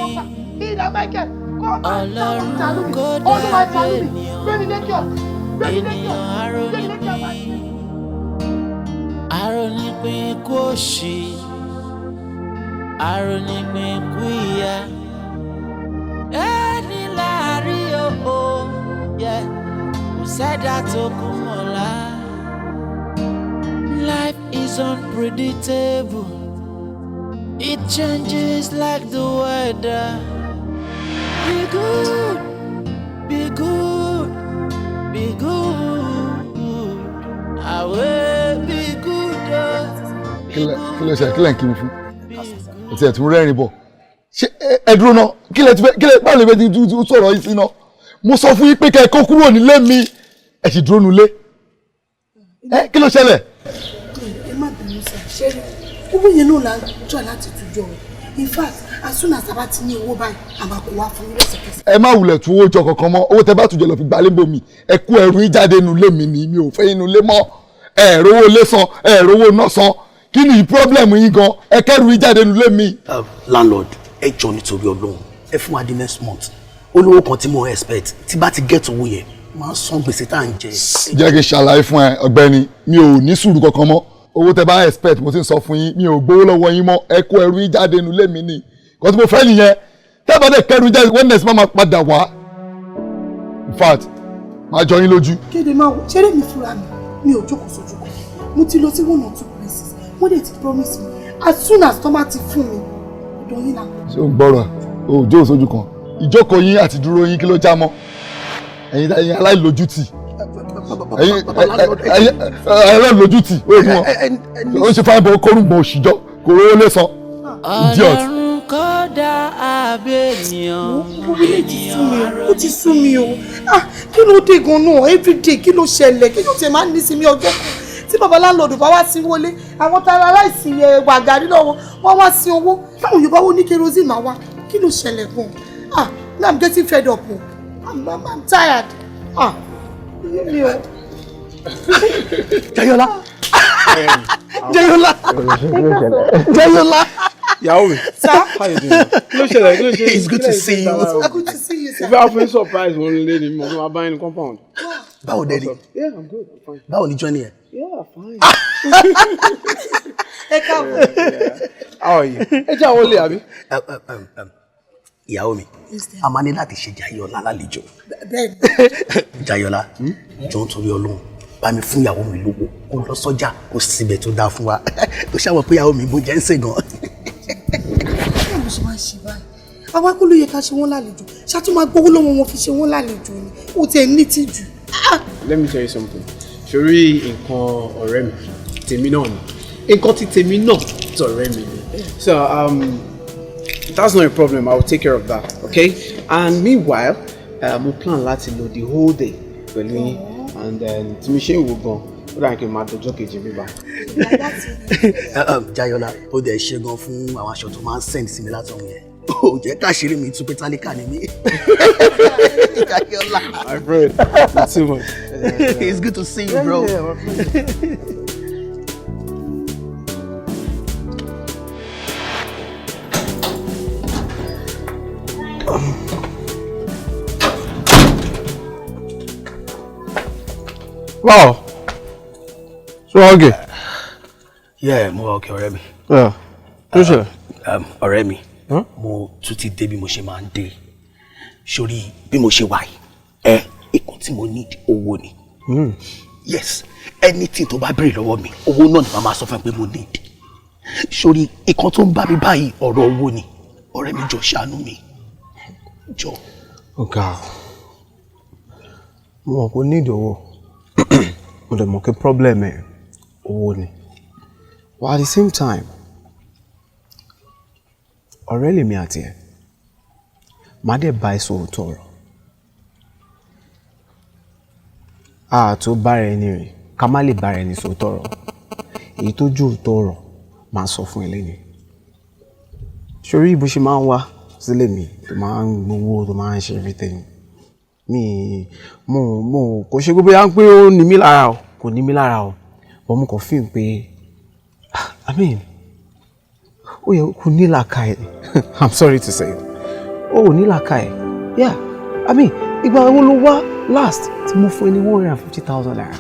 Ọlọ́run, kó dàbí ènìyàn, ènìyàn arónípín, arónípín kú òṣì, arónípín kú ìyà. Ẹni láàrin o yẹ kò sẹ́dá tó kú mọ́lá. Life is unpredictable. It changes like the weather. Be good, be good, be good. Àwẹ̀ be good. Oh. Kí ló ṣe? Kí lẹ̀ ń kí mi fún? Ẹtì ẹ̀ tún rẹ́rìn bọ̀. Ṣé ẹ dúró náà, kí lẹ ti fẹ́? Kí lẹ báwo lè fẹ́ ti sọ̀rọ̀ yìí sí náà? Mo sọ fún yín pé kẹ́ ẹ kó kúrò nílé mi, ẹ sì dúró nulẹ̀ ẹ. Kí ló ṣẹlẹ̀? Ẹ má bínú sá, ṣé owó yẹn náà la ń tọ́ láti tújọ? In fact, as soon as a bá ti ní owó báyìí, a máa kó wá fún yín lẹ́sẹ̀kẹsẹ̀. Ẹ má wulẹ̀ tún owó jọ kankan mọ́. Owó tẹ bá tún jẹ lọ fi gbalé bomi. Ẹ kó ẹrù yín jáde nínú ilé mi ni, mi ò fẹ́ inú ilé mọ́. Ẹ rówó ilé san, ẹ rówó náà san. Kí ni problem yín gan? Ẹ kẹ́rù yín jáde nínú ilé mi. Landlord, ẹ jọ, nítorí Ọlọ́run, ẹ fún wa di next month. Olówó kan tí mo expect, tí bá ti get owó yẹn, máa san gbèsè tá à ń jẹ. Jẹ́ kí n ṣàlàyé fún ẹ, ọ̀gbẹ́ni, mi ò ní sùúrù kankan mọ́. Owó tẹ bá expect, mo ti ń sọ fún yín, mi ò gbowó lọ́wọ́ yín mọ́. Ẹ kó ẹrù yín jáde nínú ilé mi ni. Nǹkan tí mo fẹ́ nìyẹn. Tẹ́ bá dẹ̀ kẹ́rù jáde, when next máa padà wá, in fact, máa jọ yín lójú. Kéde máa wò, ṣeré mi fúnra mi, mi ò jókòó sójú kan. Mo ti lọ sí one or two places, wọ́n dẹ̀ ti promise mi, as soon as tọ́ bá ti fún mi, ọ̀dọ̀ yín là. Ṣé o ń gbọ́rọ̀? O ò jókòó sójú kan. Ìjókòó yín àti dúró yín, kí ló já mọ́? Ẹ̀yin aláìlójútì, ẹ̀yin aláìlójútì. Ó fún wọn, ó ṣe fáwọn bọ̀ kórùngbọ̀n òṣìjọ́, kò rówó lé san. Idiot. Ọlọ́run kò dá àbí ènìyàn. Orílẹ̀ ti sú mi o, ó ti sú mi o. Ah, kí ló dé gan-an everyday? Kí ló ṣẹlẹ̀? Kí ló tiẹ̀ máa ń ní sinmi ọjọ́ kan tí baba landlord bá wá sí wọlé? Àwọn tara aláìsí ẹwà gàrí lọ́wọ́ wọ́n wá sí owó táwọn Yorùbá wo ní kerosene máa wá. Kí ló ṣẹlẹ̀ gan? Ah, now I'm getting fed up o. I'm tired. Ah, iye mi o. Jayọlá, Jayọlá, Jayọlá. Ìyàwó mi. Sir? How you doing? Kí ló ṣẹlẹ̀? Kí ló ṣe? It's good to see you. It's good to see you, sir. Mo fẹ́ fún surprise wọn lé ní mo fẹ́ máa bá yín ní compound. Báwo dẹ ni? Yeah, I'm good. I'm fine. Báwo ni journey ẹ? Yeah, fine. Ẹ káàbọ̀. How are you? Ẹ jẹ́ àwọn olè àbí? Ìyàwó mi, a máa ní láti ṣe Jayọlá lálejò. Bẹ́ẹ̀ni. Jayọlá, jọ̀ọ́, nítorí Ọlọ́run, bá mi fún ìyàwó mi lówó kó lọ sọ́jà, kó síbẹ̀ tó dáa fún wa. Tó ṣàwọ̀ pé ìyàwó mi bó jẹ́ ń sè gan. Báwo ló ṣe máa ń ṣe báyìí? Àwa kọ́ ló yẹ ká ṣe wọ́n lálejò? Ṣáàtú máa gbowó lọ́wọ́ wọn fi ṣe wọ́n lálejò ni? Ó tiẹ̀ ní tìjú. Let me tell you something. Ṣorí nǹkan ọ̀rẹ́ mi, tèmi náà ni. Nǹkan tí tèmi náà, tọ̀rẹ́ mi ni. So that's not a problem. I will take care of that, okay? And meanwhile, mo plan láti lò the whole day pẹ̀lú yín, and then tí mi ṣe ń wò gan, ó dà kí n máa dọjọ́ kejì bíbá. Jayọlá, ó dẹ̀ ṣe gan fún àwọn aṣọ tó máa ń send sí mi látọ̀hún yẹn. Ó jẹ́ káṣírí mi tú pé tálíkà ni mí. Jayọlá. My friend, it's too much. It's good to see you, bro. Yeah, my friend. Wow. So okay. Yeah, mo wà okay, ọ̀rẹ́ mi. Yeah. Kí ló ṣẹlẹ̀? Ọ̀rẹ́ mi, mo tún ti dé bí mo ṣe máa ń dé. Sórí bí mo ṣe wà yìí, ẹ ìkan tí mo need, owó ni. Yes, anything tó bá béèrè lọ́wọ́ mi, owó náà ni màá máa sọ fún ẹ pé mo need. Sórí ìkan tó ń bá mi báyìí, ọ̀rọ̀ owó ni. Ọ̀rẹ́ mi, jọ, ṣàánú mi. Jọ. Ọ̀gá, mo mọ̀ pé o need owó. Mo dẹ̀ mọ̀ pé problem ẹ̀, owó ni. But at the same time, ọ̀rẹ́ lèmi àti ẹ̀, má dẹ̀ bá ẹ sọ òótọ́ ọ̀rọ̀. A tó bára ẹni rìn, ká má lè bára ẹni sọ òótọ́ ọ̀rọ̀. Èyí tó jù òótọ́ ọ̀rọ̀ máa sọ fún ẹ lẹ́nu. Sórí bó ṣe máa ń wá sílé mi, tó máa ń gbowó, tó máa ń ṣe everything. Mi mo kò ṣe gbogbo ya ń pé ó ní mí lára o, kò ní mí lára o. But mo kàn feel pé, I mean, ó yẹ kó ní làákàyè. I'm sorry to say. Ó ò ní làákàyè. Yeah, I mean, ìgbà wo ló wá last tí mo fún ẹ ní 150,000 naira?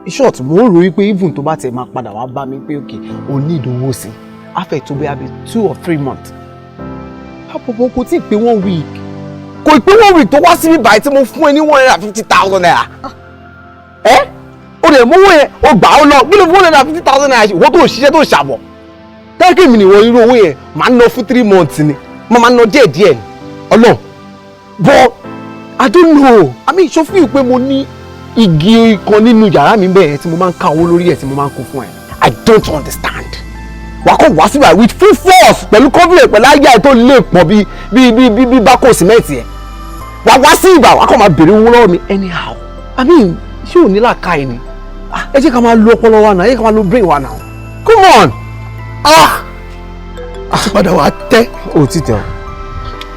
In short, mo ń rò wípé even tó bá tiẹ̀ máa padà wá bá mi pé okay, o ní ìdánwò sí, á fẹ́ tó bóyá bíi 2 or 3 months. Àpòpọ̀ kò tí ì pé one week. Kò ì pé one week tó wá síbí báyìí tí mo fún ẹ ní 150,000 naira. Ẹ́ o lè mówó yẹn, o gbà ó lọ. Kí ló fún 150,000 naira ṣe? Ìwọ tó ń ṣiṣẹ́ tó ń ṣàbọ̀. Tẹ́kì mi nìwọ, irú owó yẹn máa ń ná fún 3 months ni. Mo máa ń ná díẹ̀ díẹ̀ ni. Ọlọ́run. But I don't know. I mean, ṣó feel pé mo ní igi kan nínú yàrá mi bẹ́ẹ̀ tí mo máa ń ká owó lórí ẹ̀ tí mo máa ń kó fún ẹ? I don't understand. Wà á kọ́ wá síbà with full force, pẹ̀lú confidence, pẹ̀lú ayé ẹ̀ tó lè pọ̀ bí bí bí bí bí bákò sìmẹ́ǹtì ẹ̀. Wà wá sí ìgbà wà á kọ́ máa béèrè owó lọ́wọ́ mi anyhow. I mean, ṣé ò ní làákàyè ni? Ah, ẹ jẹ́ ká máa lo ọpọlọ wa náà, ẹ jẹ́ ká máa lo brain wa náà. Come on! Ah! ti padà wá tẹ́. O ti tẹ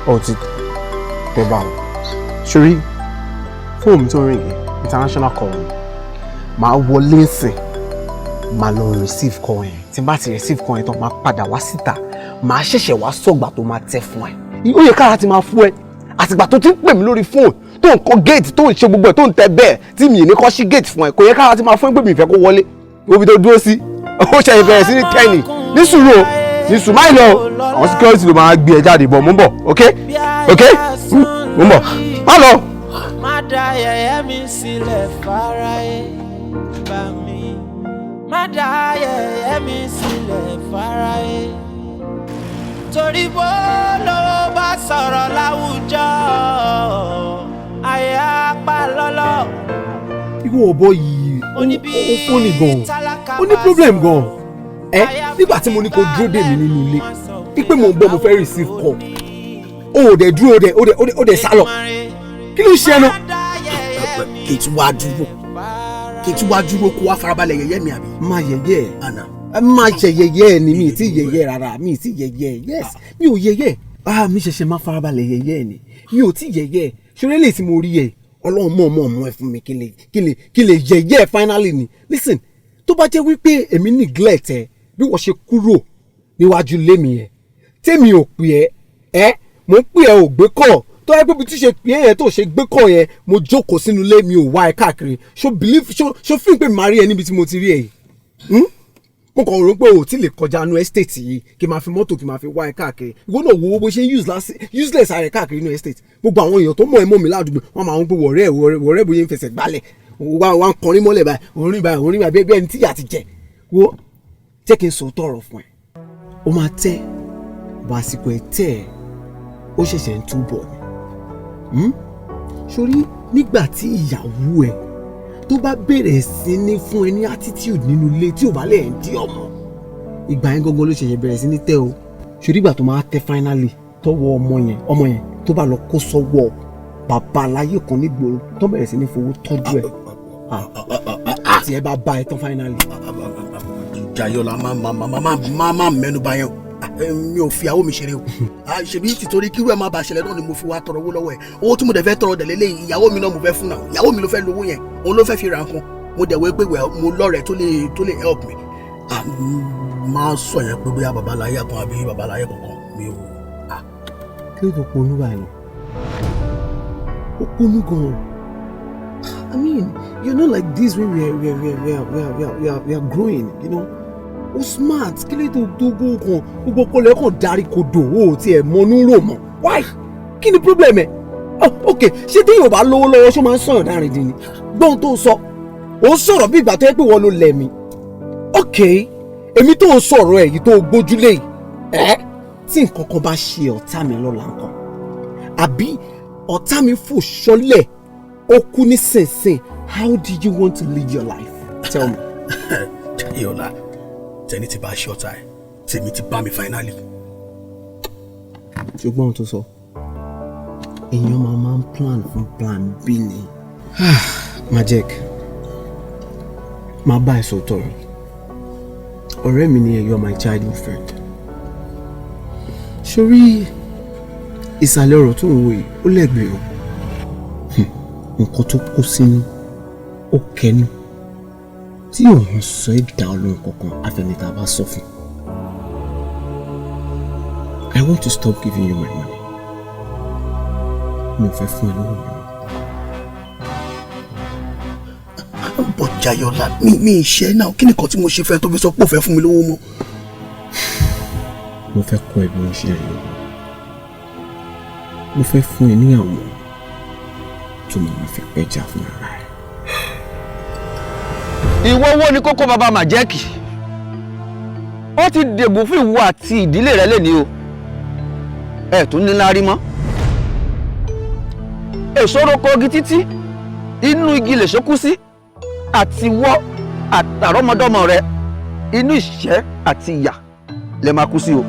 o, o ti tẹ báwo? Sori fóònù mi tó ń rìn yìí, international call ni. Màá wọlé nsìn, màá lọ receive call yẹn. Tí n bá ti receive call yẹn tán, màá padà wá síta, màá ṣẹ̀ṣẹ̀ wá sọ̀gbà tó máa tẹ́ fún ẹ. Ó yẹ kára ti máa fún ẹ àtìgbà tó ti ń pè mí lórí fóònù, tó ń kọ gate, tó ń ṣe gbogbo ẹ, tó ń tẹ bẹ́ẹ̀ tí mi ì ní kọ́ sí gate fún ẹ. Kò yẹ kára ti máa fún ẹ pé mi ì fẹ́ kó wọlé. Obi tó dúró sí, ó ṣe ìbẹ̀rẹ̀ sí ní tẹ́nì ní sùúrù o, ní sùúrù máì lọ. Àwọn security ló máa gbé ẹ jáde bọ̀. Mò ń bọ̀. Ok, ok, mò ń bọ̀, má lọ. Má dá yẹ̀yẹ́ mi sílẹ̀ fáráyé bá mi. Má dá yẹ̀yẹ́ mi sílẹ̀ fáráyé. Torí bó lówó bá sọ̀rọ̀ láwùjọ, ayé apá lọ́lọ́. Irú ọ̀bọ yìí, ó funny gan, ó ní problem gan. Ẹ nígbà tí mo ní kó dúró dè mí nínú ilé pípé mò ń bọ̀, mo fẹ́ receive call, o ò dẹ̀ dúró, o dẹ̀ o dẹ̀ sá lọ. Kí ló ń ṣe ẹ náà? Kí n tún wá dúró, kí n tún wá dúró kó wá farabalẹ̀ yẹ̀yẹ́ mi, àbí? Má yẹ̀yẹ́ ẹ, má ṣe yẹ̀yẹ́ ẹ ni. Mi ì tí yẹ̀yẹ́ rárá, mi ì tí yẹ̀yẹ́. Yes, mi ò yẹ̀yẹ́. Ah, mi ṣẹ̀ṣẹ̀ máa farabalẹ̀ yẹ̀yẹ́ ẹ ni. Mi ò tí yẹ̀yẹ́ ẹ. Ṣoré lè tí mo rí ẹ, Ọlọ́run mọ̀ mọ̀ mọ̀ ẹ fún mi kí lè yẹ̀yẹ́ ẹ finally ni. Listen, tó bá jẹ́ wípé èmi neglect ẹ bí wọ́n ṣe kúrò níwájú ilé mi yẹn, tèmi ò pè ẹ́, ẹ́ mò ń pè ẹ́, ò gbé kọ̀, tó yẹ pé bí tí ṣe pè é yẹn tó ṣe gbé kọ̀ yẹn, mo jókòó sínú ilé, mi ò wá ẹ káàkiri, ṣó believe, ṣó feel pé màá rí ẹ níbi tí mo ti rí ẹ yìí? Mo kàn rò pé o ò tí lè kọjá inú estate yìí kí n máa fi mọ́tò kí n máa fi wá ẹ káàkiri. Ìwọ náà wo bó ṣe ń useless ara ẹ káàkiri inú estate. Gbogbo àwọn èèyàn tó mọ̀ ẹ́ mọ̀ mí ládùúgbò, wọ́n máa ń gbé wọ̀rẹ́ ẹ̀ wọ̀rẹ́ bóyá ń fẹsẹ̀ gbálẹ̀ wá wá ń kọrin mọ́lẹ̀ báyìí, orin báyìí, orin báyìí, bí ẹni tíyà ti jẹ. Wo, jẹ́ kí n sòótọ́ ọ̀rọ̀ fún ẹ. Ó máa tẹ́ bọ̀, àsìkò ẹ̀ tẹ́ ẹ ó ṣẹ̀ṣẹ̀ ń túbọ̀ ni. Sórí nígbà tí ìyàwó ẹ tó bá bẹ̀rẹ̀ sí ní fún ẹ ní attitude nínú ilé tí ò bá lè ń dí ọmọ, ìgbà yẹn gangan ló ṣẹ̀ṣẹ̀ bẹ̀rẹ̀ sí ní tẹ́ o. Sórí ìgbà tó máa tẹ́ finally, tọwọ́ ọmọ yẹn tó bá lọ kó sọ́wọ́ bàbá aláyé kan nígboro, tó bẹ̀rẹ̀ sí ní fowó tọ́jú ẹ̀, tí ẹ bá bá ẹ tán finally. Jayọ̀lá, má má má má má má mẹ́nu bà yẹn o. Mi ò fi àwọn mi ṣeré o. Ṣebí tìtorí kírú ẹ̀ má bàa ṣẹlẹ̀ náà ni mo fi wá tọrọ owó lọ́wọ́ ẹ̀. Owó tí mo dẹ̀ fẹ́ tọrọ dẹ̀ lélẹ́yìn, ìyàwó mi náà mo fẹ́ fún náà. Ìyàwó mi ló fẹ́ lówó yẹn, òun ló fẹ́ fi ra nǹkan. Mo dẹ̀ wé pé mo lọ́rẹ̀ẹ́ tó lè help me. Má sọ yẹn pé bóyá babaláyé kan àbí babaláyé kankan, mi ò. Kí ló tó ponú báyìí lọ? Ó ponú gan-an. I mean, you're not like this when we are growing. Ó smart, kí ló tó gbó kan gbogbo ọpọlọ ẹ kàn darí kodò, ó tiẹ̀ mọnú rò mọ́. Why? Kí ni problem ẹ? Oh, ok, ṣé tí yóò bá lówó lọ́wọ́, ṣó máa ń sọ̀rọ̀ dárin dín ni? Gbọ́n tó sọ, ó sọ̀rọ̀ bí ìgbà tó yẹ pé wọ́n ló lẹ̀ mí. Ok, èmi tó ń sọ̀rọ̀ ẹ̀ yìí tó gbójúlé yìí, ẹ́ tí nǹkan kan bá ṣe ọ̀tá mi lọ́la nǹkan, àbí ọ̀tá mi fò ṣọlẹ̀, ó kú nísinsìnyí, how do you want to live your life? Tell me. Jayọ̀lá, tẹni tí bá ṣe ọ̀tá ẹ̀, tèmi ti bá mi finally. Ṣùgbọ́n ohun tó sọ, èèyàn máa ń plan fún plan B ni. Majek, máa bá ẹ sòótọ́ rẹ̀. Ọ̀rẹ́ mi ni ẹ, you are my childhood friend. Sórí ìsàlẹ̀ ọ̀rọ̀ tó ń wo yìí, ó lẹ́gbẹ̀ẹ́ o. Nǹkan tó kó sínú ó kẹnu tí òun sọ ẹ́ dá olóhùn kankan afẹnita bá sọ fún. I want to stop giving you my money. Mi ò fẹ́ fún ẹ lówó mi mọ́. But Jayọ̀lá, mi ì ṣe náà. Kí ni kan tí mo ṣe fẹ́ tó fi sọ pé ò fẹ́ fún mi lówó mọ́? Mo fẹ́ kọ́ ẹ bí wọ́n ṣe rí owó. Mo fẹ́ fún ẹ ní àwọn tó máa fi pẹ́jà fún ara ẹ. Ìwọ owó ni kókó bàbá Màjẹ́kì. Ó ti dègùn fún ìwọ àti ìdílé rẹ lẹ́ni o. Ẹ tún ní láárí mọ́. Èso roko igi títí, inú igi lèso kú sí. Àti wọ́ àtàrọ́mọdọ́mọ rẹ, inú ìṣẹ́ àti ìyà lẹ máa kú sí o.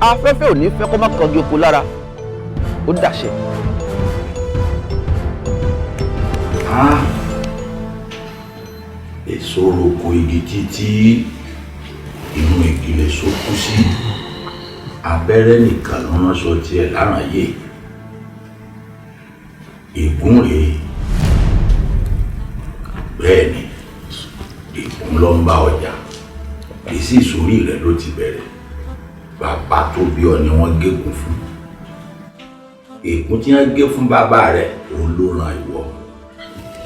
Afẹ́fẹ́ ò ní fẹ́ kó má kọgi oko lára. Ó dàṣẹ. Ah, èso roko igi títí, inú igi lèso kú sí. Abẹ́rẹ́ nìkan ló ránṣọ tiẹ̀ láràyè. Ègún rèé. Bẹ́ẹ̀ ni, ègún ló ń bá ọjà. Kì í sì sórí rẹ̀ ló ti bẹ̀rẹ̀. Bàbá tó bí ọ ni wọ́n gégùn fún. Ègún tí wọ́n gé fún bàbá rẹ̀ òun ló ran ìwọ.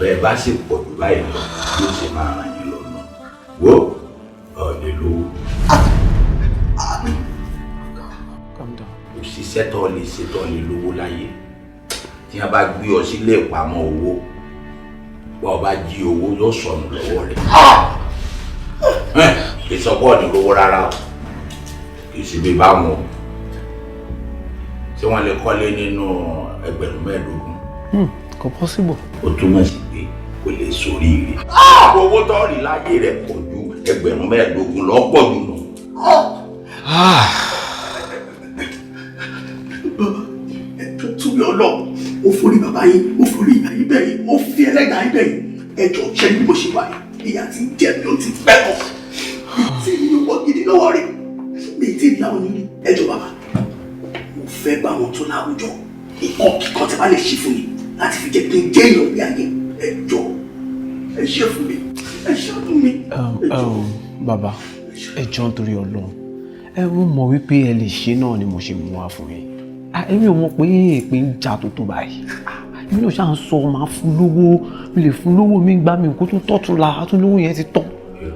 Bẹ́ẹ̀ bá sì pọ̀ jù báyìí lọ, yóò ṣe máa ràn yín lọ́nà. Wo ọ̀ lè lówó. Òṣìṣẹ́ tó lè ṣe tó lè lówó láyé. Tí wọ́n bá gbé ọ sílé ìpamọ́ owó, bá ọ bá jí owó yóò sọnù lọ́wọ́ rẹ̀. Kì í sọ pé ọ̀nì lówó rárá o, kì í sì bí báwọn o. Ṣé wọ́n lè kọ́lé nínú 25,000? Kò possible. Ó túmọ̀ sí pé kò lè soríire. Owó tó rí láyé rẹ̀ pọ̀ ju 25,000 lọ́pọ̀ jù nù. Túbí ọlọ́, ó forí bàbá yín, ó forí ìyá yín bẹ́ẹ̀ yín, ó fi ẹlẹ́dàá yín bẹ́ẹ̀ yín. Ẹ jọ̀ọ́ ṣe ní bó ṣe wà yìí, ìyá ti ń jẹ mi ó ti pẹ́ kọ́. Mi tí ní owó gidi lọ́wọ́ rí, mi tí ì láwọn yín rí. Ẹ jọ̀ọ́ bàbá, mo fẹ́ bá wọn tó láwùjọ. Ìkọ́ kíkọ́ tí bá lè ṣe fún mi láti fi jẹ́ kí n jẹ́ èèyàn ní ayé. Ẹ jọ̀ọ́, ẹ ṣe fún mi, ẹ ṣàánú mi. Bàbá, ẹ jọ̀ọ́ nítorí Ọlọ́run. Ẹ mú mọ̀ wípé ẹ lè ṣe náà ni mo ṣe mú wá fún yín. Èmi ò mọ̀ pé èpè ń jà tó tó báyìí. Èmi náà ṣáà ń sọ máa fún lówó, mi lè fún lówó mi gbá mi kó tún tọ́tún la, tún lówó yẹn ti tán.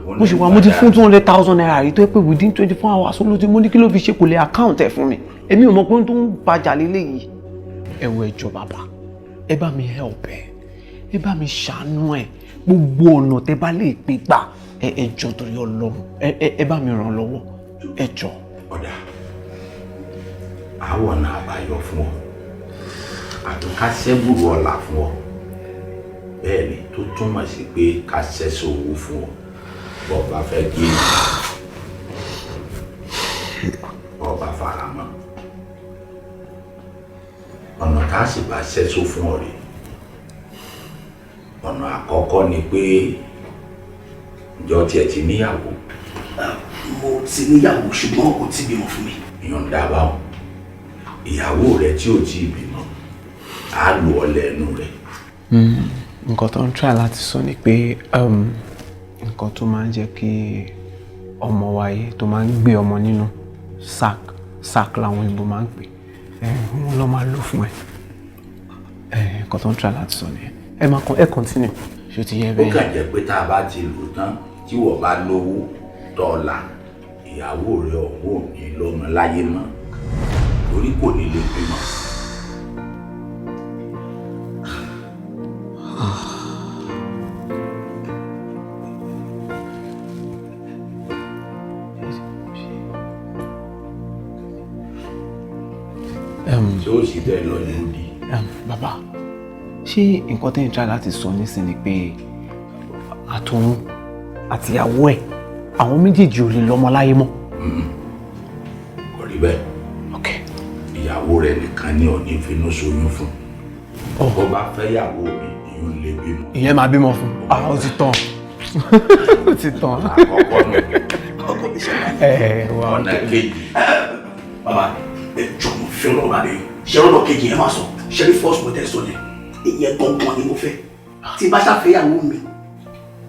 Mo ṣe wà mo ti fún 200,000 naira rí tó yẹ pé within 24 hours ó ló ti mo ní kí ló fi ṣe kò lè account ẹ̀ fún mi. Èmi ò mọ̀ pé ó tó ń bàjà léléyìí. Ẹ wo ẹ jọ̀ọ́ bàbá, ẹ bá mi help ẹ, ẹ bá mi ṣàánú ẹ, gbogbo ọ̀nà tẹ bá lè gbé gbà ẹ jọ̀ọ́ torí Ọlọ́run, ẹ bá mi ràn lọ́wọ́, ẹ jọ̀ọ́. Ọ̀dà, àwọn ọ̀nà àbáyọ fún ọ, àti ká ṣẹ́bùrú ọ̀la fún ọ. Bẹ́ẹ̀ ni tó túmọ̀ sí pé ká ṣẹ́sọ owó fún ọ. Bọ́ bá fẹ́ gé bọ́ bá fara mọ́. Ọ̀nà tá a sì bá ṣẹ́sọ fún ọ rèé. Ọ̀nà àkọ́kọ́ ni pé ǹjọ́ tiẹ̀ ti níyàwó? Mo ti níyàwó ṣùgbọ́n kò tí bímọ fún mi. Ìyọ̀ǹda báwọn. Ìyàwó rẹ tí ò tí ì bímọ, á lò ọ lẹ́nu rẹ̀. Nǹkan tó ń try láti sọ ni pé nǹkan tó máa ń jẹ́ kí ọmọ wáyé tó máa ń gbé ọmọ nínú sac sac làwọn òyìnbó máa ń pè é, wọ́n lọ́ máa lò fún ẹ. Nǹkan tó ń try láti sọ nìyẹn. Ẹ máa ẹ continue. Ṣé o ti yẹ bẹ́ẹ̀? Ó kàn jẹ́ pé tá a bá ti lò tán tí wọ́n bá lówó tọ́la ìyàwó rẹ ọ̀hún ò ní lọ́mọ láyé mọ́ torí kò ní lè bímọ. Ṣé ó sì bẹ́ẹ̀ lọ ní òdì? Bàbá, ṣé nǹkan tẹ́ ń try láti sọ nísìn ni pé àtòun àtìyàwó ẹ̀ àwọn méjèèjì ò lè lọ́mọ láyé mọ́? Kò rí bẹ́ẹ̀. Ìyàwó rẹ̀ nìkan ni ò ní finú ṣoyún fún. Bó bá fẹ́ yàwó mi, ìyún lè bímọ. Ìyẹn máa bímọ fún. Ó ti tán. Ó ti tán. Àkọ́kọ́ nù. Ọ̀nà kejì. Bàbá, ẹ jọ̀ọ́ mo fẹ́ ọlọ́run bá mi. Ṣé ọ̀nà kejì yẹn máa sọ? Ṣé ní first one tẹ́ sọ yẹn? Ìyẹn gangan ni mo fẹ́. Tí n bá ṣàfẹ́yàwó mi,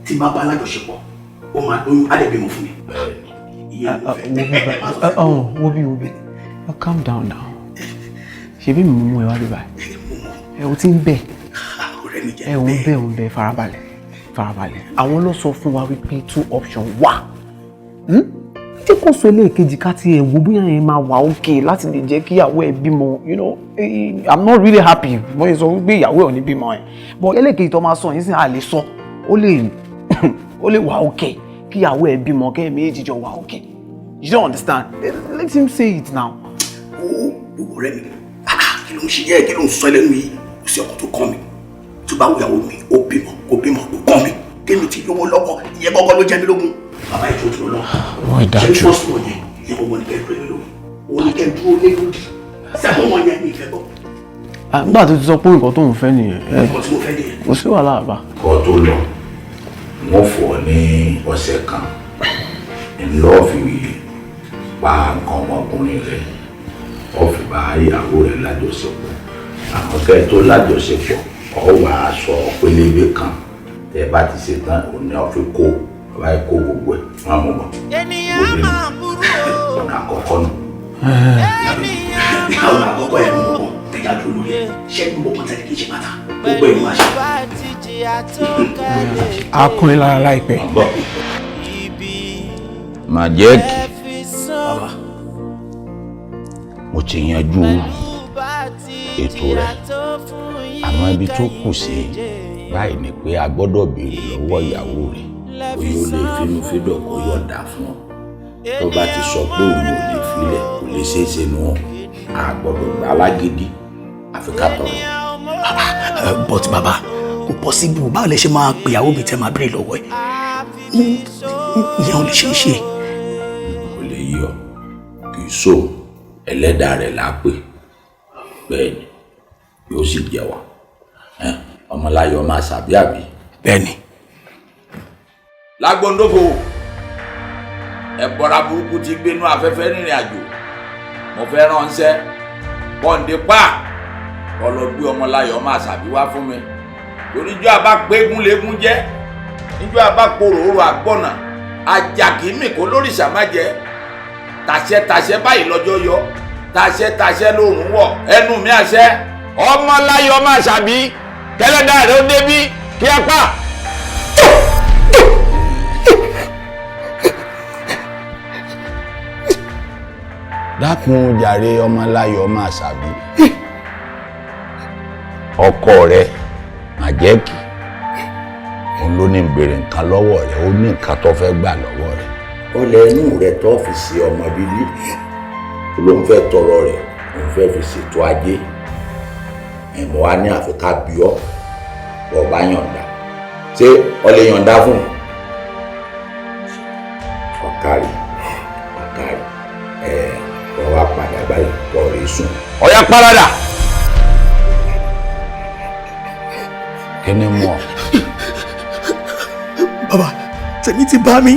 tí n bá bá alájọṣepọ̀, ó máa lóyún, á dẹ̀ bímọ fún mi. Ìyẹn mo fẹ́. Wo bí, calm down now. Ṣebí mi mú ẹ wá bí báyìí? Ẹ o ti ń bẹ̀. Ẹ ò ń bẹ̀ ò ń bẹ̀ farabalẹ̀ farabalẹ̀. Àwọn ló sọ fún wa wípé two option wà. Jẹ́ kó sọ eléèkejì ká ti ẹ̀ wo bóyá yẹn máa wà òkè láti lè jẹ́ kí ìyàwó ẹ̀ bímọ. You know, I'm not really happy bó ṣe sọ wípé ìyàwó ẹ̀ ò ní bímọ ẹ̀. But eléèkejì tó máa sọ yín sì à lè sọ. Ó lè wà òkè kí ìyàwó ẹ̀ bímọ kẹ́ ẹ̀ méjì jọ wà òkè. You don't understand? Let him say it now. Ó ọ̀rẹ́ mi, kí ló ń ṣe yẹ́ kí ló ń sọ ẹlẹ́nu yìí? Kò sí ọkọ tó kàn mí. Tó bá wùyàwó mi, ó bímọ, kò bímọ, kò kàn mí. Kémi ti lówó lọ́wọ́, ìyẹn gbọ́gbọ́ ló jẹ́ mi lógún. Bàbá ìjọ tó lọ. Ṣé first one yẹn, ìyẹn gbọ́gbọ́ ni kẹ́ ẹ dúró lé lórí. Òun ni kẹ́ ẹ dúró lé lórí. Sẹ́kọ̀ọ́ wọn yẹn mi ìfẹ́ gbọ́. Nígbà tó ti sọ pé nǹkan tóun fẹ́ nìyẹn. Nǹkan tí mo fẹ́ nìyẹn. Kò sí wàhálà àbá. Kó tó lọ, wọ́n fọ̀ ní ọ̀sẹ̀ kan. Ńlọ́ọ̀ fi pa nǹkan ọmọkùnrin rẹ̀. Ó fi bá ìyàwó rẹ̀ lájọṣepọ̀. Àmọ́ kẹ́ ẹ tó lájọṣepọ̀, ọ wà aṣọ pélébé kan. Tẹ́ bá ti ṣe tán, òní ọ fi kó bàbá yìí kó gbogbo ẹ̀ wọ́n á mú bọ̀. Ọ̀nà àkọ́kọ́ nù. Ọ̀nà àkọ́kọ́ yẹn mú bọ̀ tẹ̀yà dúró lórí ẹ̀ ṣé gbogbo kan tẹ̀lé kì í ṣe pátá gbogbo ẹ̀ máa ṣe. A kún in lára láìpẹ́. Màjẹ́kì, mo ti yanjú ètò rẹ̀, àmọ́ ibi tó kù sí báyìí ni pé a gbọ́dọ̀ béèrè lọ́wọ́ ìyàwó rẹ̀ bóyá ó lè fínúfíndọ̀ kó yọ̀ǹda fún ọ. Tó bá ti sọ pé òun ò lè filẹ̀, kò lè ṣeé ṣe nù ọ́, a gbọ́dọ̀ gbà lágídí àfi ká tọrọ. But bàbá, kò possible. Báwo lẹ ṣe máa pè ìyàwó mi tẹ́ máa béèrè lọ́wọ́ ẹ̀? Ìyẹn ò lè ṣeé ṣe. Kò lè yí ọ, kì í so ẹlẹ́dàá rẹ̀ là á pè bẹ́ẹ̀ ni yóò sì jẹ́ wa. Ọmọláyọ̀ máa ṣàbí àbí. Bẹ́ẹ̀ni. Lágbóńdófò, ẹ̀bọra burúkú ti gbénú afẹ́fẹ́ rìnrìn àjò. Mo fẹ́ ránṣẹ́ pọ́ǹdé pa ọlọ́gbé Ọmọláyọ̀ máa ṣàbí wá fún mi. Toríjọ́ àbá pégún légún jẹ́, níjọ́ àbá porò orò àgbọ̀nà àjàkí mi kò lórìṣà má jẹ́. Tàṣẹ tàṣẹ báyìí lọ́jọ́ yọ, tàṣẹ tàṣẹ lóòrùn wọ̀, ẹnu mi àṣẹ. Ọmọláyọ̀ máa ṣàbí kẹlẹ́dà rẹ̀ ó débí kí á pa. Dákun jàre, Ọmọláyọ̀ máa ṣàbí. Ọkọ rẹ̀ Màjẹ́kì òun ló ní béèrè nǹkan lọ́wọ́ rẹ̀, ó ní nǹkan tó fẹ́ gbà lọ́wọ́ rẹ̀. Ọlẹ inú rẹ̀ tó fi ṣe ọmọ bíbí, ló ń fẹ́ tọrọ rẹ̀, òun fẹ́ fi ṣètò ajé. Ẹ̀mọ́ wa ní àfikà bí ọ́ bọ̀ bá yọ̀ǹda. Ṣé ọ lè yọ̀ǹda fún un? Ọ̀kàrí ọ̀kàrí ẹ̀ ọ wá padà báyìí kọ́ rè sùn. Ọ̀yá parada. Kí ni mú ọ? Bàbá, tèmi ti bá mi,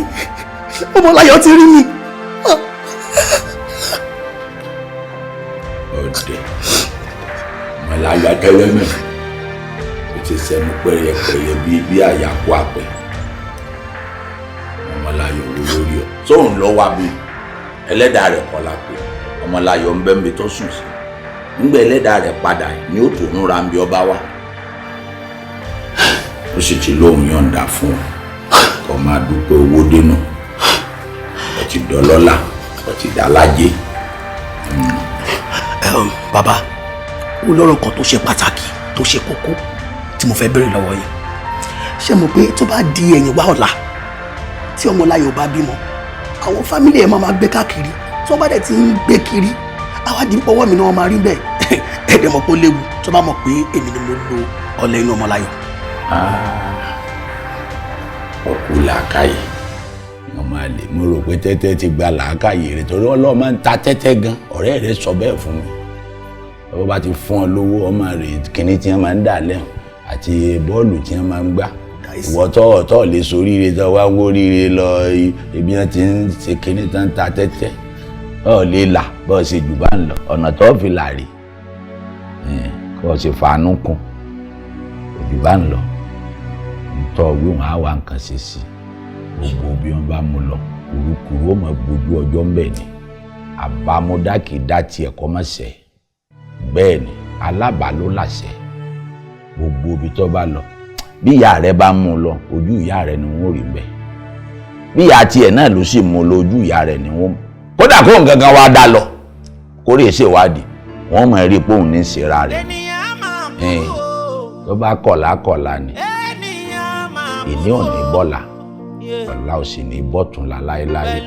Ọmọláyọ̀ ti rí mi. Ọdẹ Ọmọláyọ̀ tẹ́lẹ̀ mẹ́, o ti sẹ́nu pẹ́yẹpẹ́yẹ bí àyàkú àpẹ. Ọmọláyọ̀ wo lórí ọ? Sóun lọ wá bí ẹlẹ́dàá rẹ̀ kọ́ la pé Ọmọláyọ̀ ń bẹ́ mi tó sùn sí. Ńgbẹ́ ẹlẹ́dàá rẹ̀ padà ní ó tó ń ra ń bí ọba wá. Ó sì ti lóun yọ̀ǹda fún ọ kó máa dúpẹ́ owó dénú. Ó ti dọlọ́lá, ó ti dàlájé. Bàbá, ó lọ́rọ̀ kan tó ṣe pàtàkì tó ṣe kókó tí mo fẹ́ béèrè lọ́wọ́ yín. Ṣé mo pé tó bá di ẹ̀yìn wá ọ̀la tí Ọmọláyọ̀ bá bímọ, àwọn fámílì ẹ̀ máa gbé káàkiri. Tí wọ́n bá dẹ̀ ti ń gbé kiri, àwa di pọ́wọ́ mi ni wọ́n máa rí bẹ́ẹ̀. Ẹ̀ẹ́dẹ̀ mọ̀ pé ó léwu tó bá mọ̀ pé èmi ni mo lo ọlẹ inú Ọmọláyọ̀. Ọkù làákàyè ọmọ àlè, mo rò pé tẹ́tẹ́ ti gba làákàyè rẹ̀ torí Ọlọ́run máa ń ta tẹ́tẹ́ gan. Ọ̀rẹ́ rẹ̀ sọ bẹ́ẹ̀ fún mi. Ọba bá ti fún ọ lówó, ọmọ rẹ̀ kìnní tí wọ́n máa ń dà lẹ́hùn àti bọ́ọ̀lù tí wọ́n máa ń gbá. Ìwọ tọ́ lè soríire tó wá wóríire lọ ibi wọn ti ń ṣe kìnní tó ń ta tẹ́tẹ́. Ọ lè là bọ́ ṣe jù bá ń lọ, ọ̀nà tó fi là rè kó o ṣe fàánú kún jù bá ń lọ. Ntọ́ wíwọ̀n á wà nǹkan ṣe sí gbogbo bí wọ́n bá mú lọ, kùrukùru ó máa gbójú ọjọ́ ń bẹ̀ ni. Àbámúdá kì í dá tiẹ̀ kọ́ mọ́ sẹ́, bẹ́ẹ̀ ni alábàá ló làṣẹ. Gbogbo ibi tó bá lọ, bí ìyá rẹ bá mú lọ, ojú ìyá rẹ ni wọ́n rí bẹ́ẹ̀. Bí ìyá tiẹ̀ náà ló sì mú lọ, ojú ìyá rẹ ni wọ́n. Kódà kó nǹkan kan wá dá lọ, kórè ṣèwádìí, wọ́n mọ̀ rí pé òun ní í ṣera rẹ̀. Tó bá kọ̀lá kọ̀lá ni, ìní ò ní bọ́là, ọ̀la ò sì ní bọ́túnla láéláé.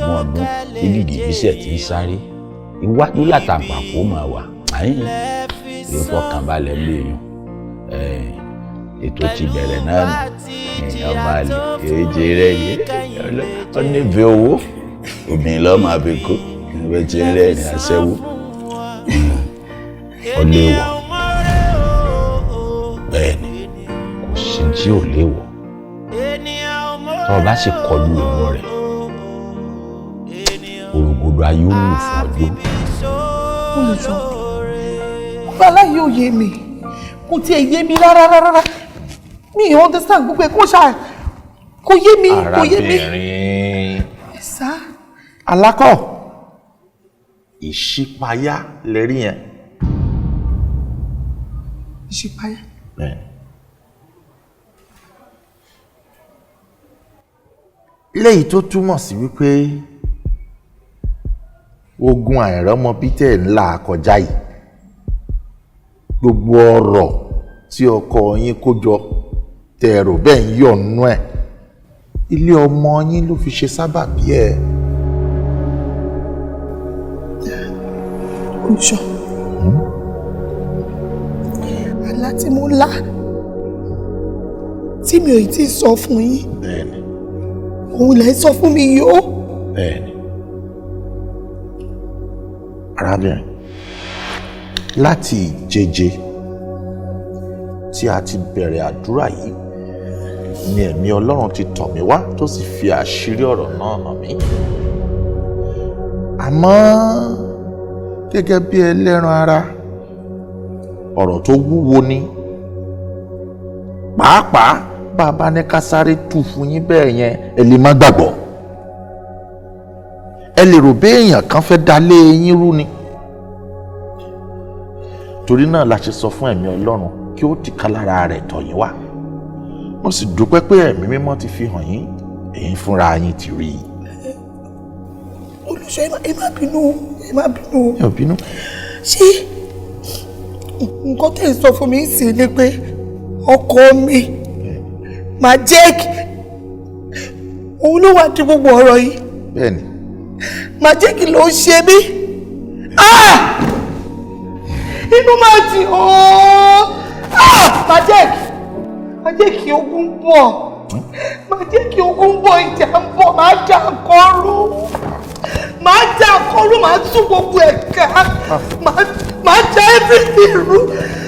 Ogún ọdún tí gìgísẹ̀ ti ń sáré iwájú látàpà kó máa wà. Àyìn lè fọkànbalẹ̀ léèyàn. Ètò ti bẹ̀rẹ̀ náà nù. Èèyàn máa lè èjì rẹ̀ yé ọ nífẹ̀ẹ́ owó, obìnrin lọ́ọ́ máa fi kó ẹgbẹ́ tí ń rẹ̀ ní aṣẹ́wó. Ọ léèwọ̀ bẹ́ẹ̀ ni, kò sí tí ò léèwọ̀. Tó o bá sì kọlu èèwọ̀ rẹ̀, orogodo Odò ayé ó lù fún ọjọ́. Olùṣọ́, ọba aláyé ò yé mi, kò tiẹ̀ yé mi rárá rárá, mi ò understand gbogbo ẹ̀, kó ṣáà kò yé mi, kò yé mi. Arábìnrin. Sá. Alákọ̀ ìṣípayá lẹ́rí yẹn. Ìṣípayá. Bẹ́ẹ̀ni. Léyìí tó túmọ̀ sí wípé ogun àìrọ́mọbí tẹ̀ ń là kọjá yìí, gbogbo ọrọ̀ tí ọkọ yín kó jọ tẹ̀ rò bẹ́ẹ̀ ń yọ̀nú ẹ̀, ilé ọmọ yín ló fi ṣe sábàbí ẹ̀. Olùṣọ́, àlá tí mo lá tí mi ò tí ì sọ fún yín, Bẹ́ẹ̀ni. òun lẹ sọ fún mi yìí ó. Bẹ́ẹ̀ni. Arábìnrin, láti ìjeje tí a ti bẹ̀rẹ̀ àdúrà yìí ni ẹ̀mí Ọlọ́run ti tọ̀ mí wá tó sì fi àṣírí ọ̀rọ̀ náà hàn mí. Àmọ́ gẹ́gẹ́ bí ẹlẹ́ran ara, ọ̀rọ̀ tó wúwo ni, pàápàá bá a bá ní ká sáré tú fún yín bẹ́ẹ̀ yẹn, ẹ lè má gbàgbọ́, ẹ lè rò bí èèyàn kan fẹ́ da lé yín rú ni. Torí náà la ṣe sọ fún ẹ̀mí Ọlọ́run kí ó tìkálára rẹ̀ tọ̀ yín wá. Mo sì dúpẹ́ pé ẹ̀mí mímọ́ ti fi hàn yín, ẹ̀yin fúnra yín ti rí i. Olùṣọ́, ẹ má bínú, ẹ má bínú. Mi ò bínú. Ṣé nǹkan tẹ̀ ń sọ fún mi sì ni pé ọkọ mi Majek òun ló wà ní gbogbo ọ̀rọ̀ yìí? Bẹ́ẹ̀ni. Majek ló ń ṣe mí. Inú máa jì ooo. Majek, Majek, ogun ń bọ̀. Majek, ogun ń bọ̀, ìjà ń bọ̀, máa dà nǹkan rú. Máa dà nǹkan rú, máa tún gbogbo ẹ̀ ká. Máa dà everything rú.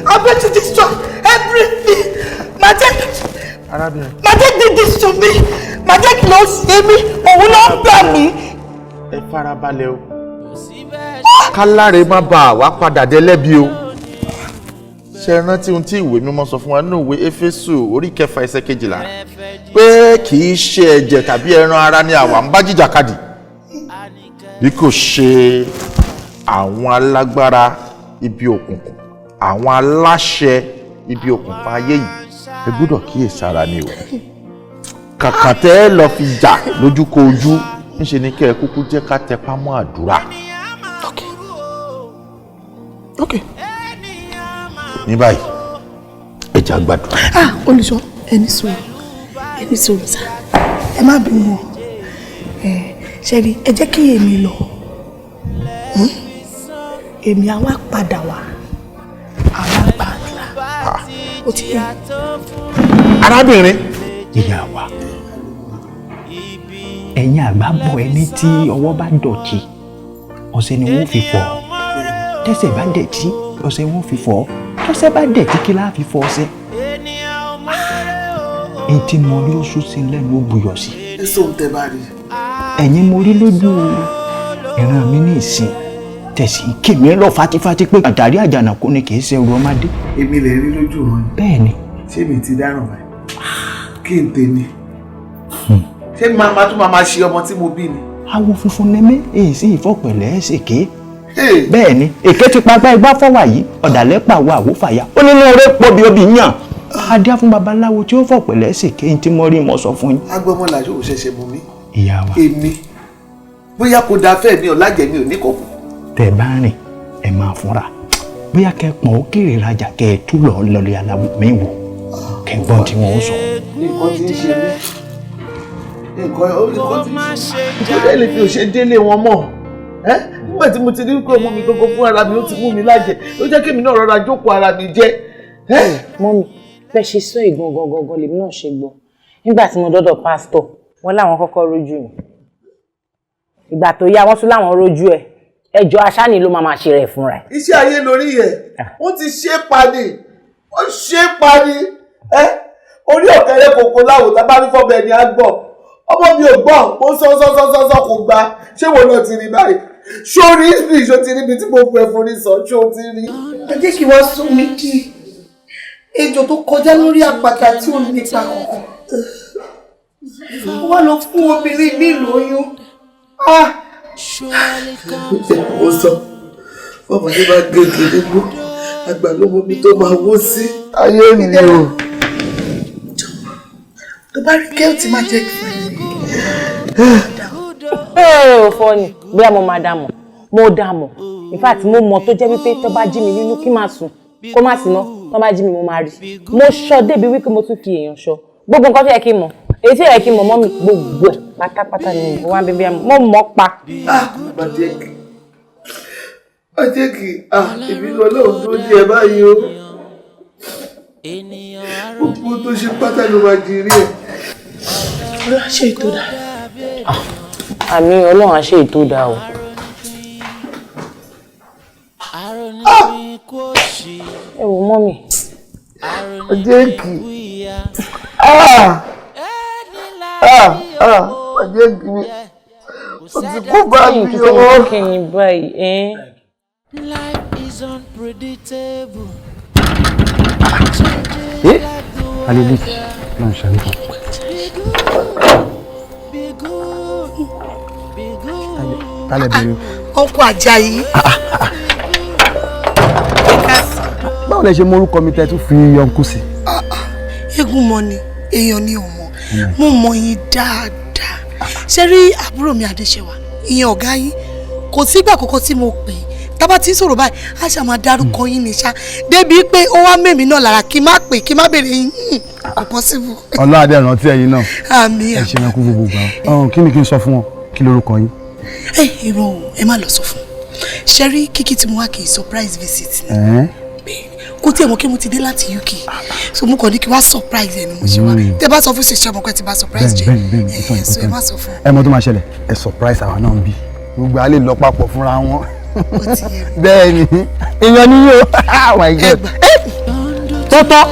I'm going to destroy everything. Majek. Arábìnrin. Majek did this to me. Majek ló ṣe mí, òun ló ń gbà mí. Ẹ farabalẹ̀ o. Káláre má bà wá padà dẹ́lẹ́bi o. Ṣe rántí ohun tí ìwé mímọ́ sọ fún wa nínú ìwé Éfésù orí 6 ẹsẹ̀ 12 pé kì í ṣe ẹ̀jẹ̀ tàbí ẹran ara ni àwa ń bá jìjàkadì, bí kò ṣe àwọn alágbára ibi òkùnkùn, àwọn aláṣẹ ibi òkùnkùn ayé yìí. Ẹ gbọ́dọ̀ kíyèsára ni o. Kàkà tẹ́ ẹ lọ fi jà lójúkojú, ńṣe ni kẹ́ ẹ kúkú jẹ́ ká tẹpá mọ́ àdúrà. Ok. Ní báyìí, ẹ jẹ́ á gbàdúrà. Ah, olùṣọ́, ẹ ní sùúrù, ẹ ní sùúrù sá, ẹ má bínú o. Ẹ ṣe rí, ẹ jẹ́ kí èmi lọ, Èmi á wá padà wá, àwa gbàdúrà, ó ti yé. Arábìnrin. Ìyá wa, ẹ̀yin àgbà bọ̀, ẹni tí ọwọ́ bá dọ̀tí, ọṣẹ ni wọ́n fi fọ̀, tẹ́sẹ̀ bá dẹ̀tí, ọṣẹ wọ́n fi fọ̀, tọ́ṣẹ bá dẹ̀tí, kí láà fi fọ̀ ọṣẹ? Èyí tí mo rí, oṣù sí lẹ́nu, ó buyọ̀ sí. Ẹ sóhun tẹ bá rí. Ẹ̀yin mo rí lójú ìran mi ní ìsìn tẹ̀sí kèmí lọ fatifati pé àtàrí àjànàkú ni, kì í ṣe ẹrù ọmọdé. Èmi lè rí lójú wọn. Bẹ́ẹ̀ ni. Ṣé mi ti dáràn báyìí? Kí n tèmi ṣé màá tún máa ṣe ọmọ tí mo bí ni? Awo funfun ni mí, èyí sì ìfọ̀pẹ̀lẹ̀ ṣèké. Bẹ́ẹ̀ ni, èké ti pagbá igbá fọ́wà yìí, ọ̀dàlẹ̀ pàwọ́ àwòfàyà ó nínú oore pọ̀ bí obì yàn adé fún babaláwo tí ó fọ̀pẹ̀lẹ̀ ṣèké ní tí mo rí, mo sọ fún yín. Agbọmọlà yóò ṣẹ̀ṣẹ̀ mú mi. Ìyá wa. Èmi bóyá kò dáa fẹ́ mi ò lájẹ̀, mi ò ní kọ̀kọ̀. Tẹ́ ẹ bá rìn, ẹ máa fúnra, bóyá kẹ́ pọ̀n ó kéré rajà, kẹ́ ẹ tú lọ lọlé aláwọ̀ mi wò, kẹ́ gbọ́n tí wọ́n ó sọ. Nǹkan tí ń ṣe mí, nǹkan tí ń ṣe mí, tó dẹ́ lè fi òṣè délé wọn mọ̀ ẹ́. Nígbà tí mo ti rí pé ọmọ mi gbogbo fún ara mi, ó ti mú mi lájẹ, ó jẹ́ kémi náà rọra jókòó ara mi jẹ́. Mummy, bẹ́ẹ̀ ṣe sọ ìgan gangan lèmi náà ṣe gbọ́. Nígbà tí mo dọ́dọ̀ pásítọ̀, wọ́n láwọn kọ́kọ́ rójú mi, ìgbà tó yá, wọ́n tún láwọn rójú ẹ̀. Ẹjọ́ aṣáni ló máa ṣe rẹ̀ fúnra ẹ̀. Iṣẹ́ ayé lórí yẹ, wọ́n ti ṣe é pa ni, wọ́n ṣe é pa ni. Ẹ́ orí ọ̀kẹ́rẹ́ kòkó láwò tá a bá ní fọ́bẹ̀ ni á gbọ́. Ọmọ mi ò gbọ́, mo sọ sọ sọ sọ sọ, kò gbà. Ṣé wo náà ti rí báyìí? Sórí ìsìn ṣó ti ríbi tí mo fẹ́ forí sọ, ṣó ti rí? Ẹ jẹ́ kí wọ́n sún mi di ejò tó kọjá lórí àpáta tí ò nípa kankan. Wọ́n lọ fún obìnrin mi lóyún. Mo sọ, bọ́mọdé bá gègé nígbó, àgbà ló mọ ibi tó máa wó sí. Ayé mi o. Tó bá rí kẹ́ẹ̀tì máa jẹ́ kí. Ẹ ò fọ ni bóyá mo máa dà mọ̀, mo dà mọ̀. In fact, mo mọ̀ tó jẹ́ wípé tó bá jí mi nínú kí máa sùn kó má sí ná, tó bá jí mi mo máa rí. Mo ṣọ́ débi wípé mo tún fi èèyàn ṣọ́ gbogbo nǹkan tó yẹ kí n mọ̀, èyí tí ó yẹ kí n mọ̀ mọ́ mi, gbogbo ẹ̀ pátápátá ni mo wá bíbí mo mọ̀ pa. Bàjẹ́kì, Bàjẹ́kì, ìbínú Ọlọ́run tó di ẹ báyìí o. Gbogbo tó ṣe pátá ló máa jí rí ẹ. Ọlọ́run ṣe ètò dá. Àmì, Ọlọ́run á ṣe ètò dá o. Ẹ wò mọ́ mi. Bàjẹ́kì, Bàjẹ́kì mi, o ti kó bá mi o. Kí ni báyìí ẹ́? Life is unpredictable. Eh, alele ló ń ṣàlùkọ. Tálẹ̀ bèrè o. Ọkọ Àjàyí. Báwo lẹ ṣe mọ orúkọ mi tẹ́ tún fi yọǹkú sí? Eégún mọ ni, èèyàn ni ò mọ. Mo mọ yín dáadáa. Ṣé rí àbúrò mi Adéṣẹwà, ìyẹn ọ̀gá yín, kò sígbà kankan tí mo pè é. Tábà tí ń sọ̀rọ̀ báyìí, a ṣáà máa dárúkọ yín ní ṣá. Débi pé ó wá mèmí náà lára kí n má pè, kí n má béèrè yín, kò possible. Ọlọ́run adé rántí ẹ̀yin náà. Àmín. Ẹ ṣe ẹranko gbogbo gbà. Ọ̀hún, kí ni kí n sọ fún wọn? Kí lorúkọ yín? Ẹ irọ́ o, ẹ má lọ sọ fún un. Ṣé rí kíkí tí mo wá kì í surprise visit ni. Kò tí ẹ mọ̀ kí mo ti dé láti UK, so mo kàn ní kí wá surprise ẹ ni mo ṣe wá. Tẹ bá sọ fún ṣèṣe ọmọ pé ti bá surprise jẹ. Bẹ́ẹ̀ni, So ẹ má sọ fún. Ẹ mọ̀ tó máa ṣẹlẹ̀, ẹ surprise àwa náà ń bí. Gbogbo a lè lọ papọ̀ fúnra wọn. Bẹ́ẹ̀ni, èèyàn ni yóò. Oh my God. Tọ́tọ́.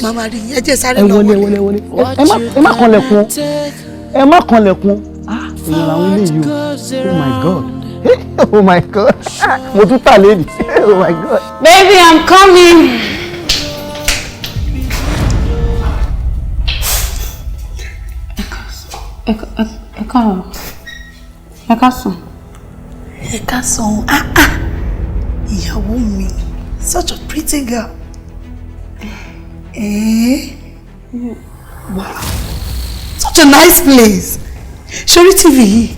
Màmá rí ẹ jẹ́ sáré Ẹ lọ. wọlé, wọlé, wọlé. Ẹ má kanlẹ̀kùn. Ẹ má kanlẹ̀kùn. Èèyàn làwọn eléyìí o. Oh my God. Oh my God. Mo tún tà lẹ́nu. Oh my God. Baby, I'm coming. Ẹ káàárọ̀. Ẹ káàsán. Ẹ káàsán. Ah ah. Ìyàwó mi, such a pretty girl. Eh? Wow. Such a nice place. Ṣorí TV yìí,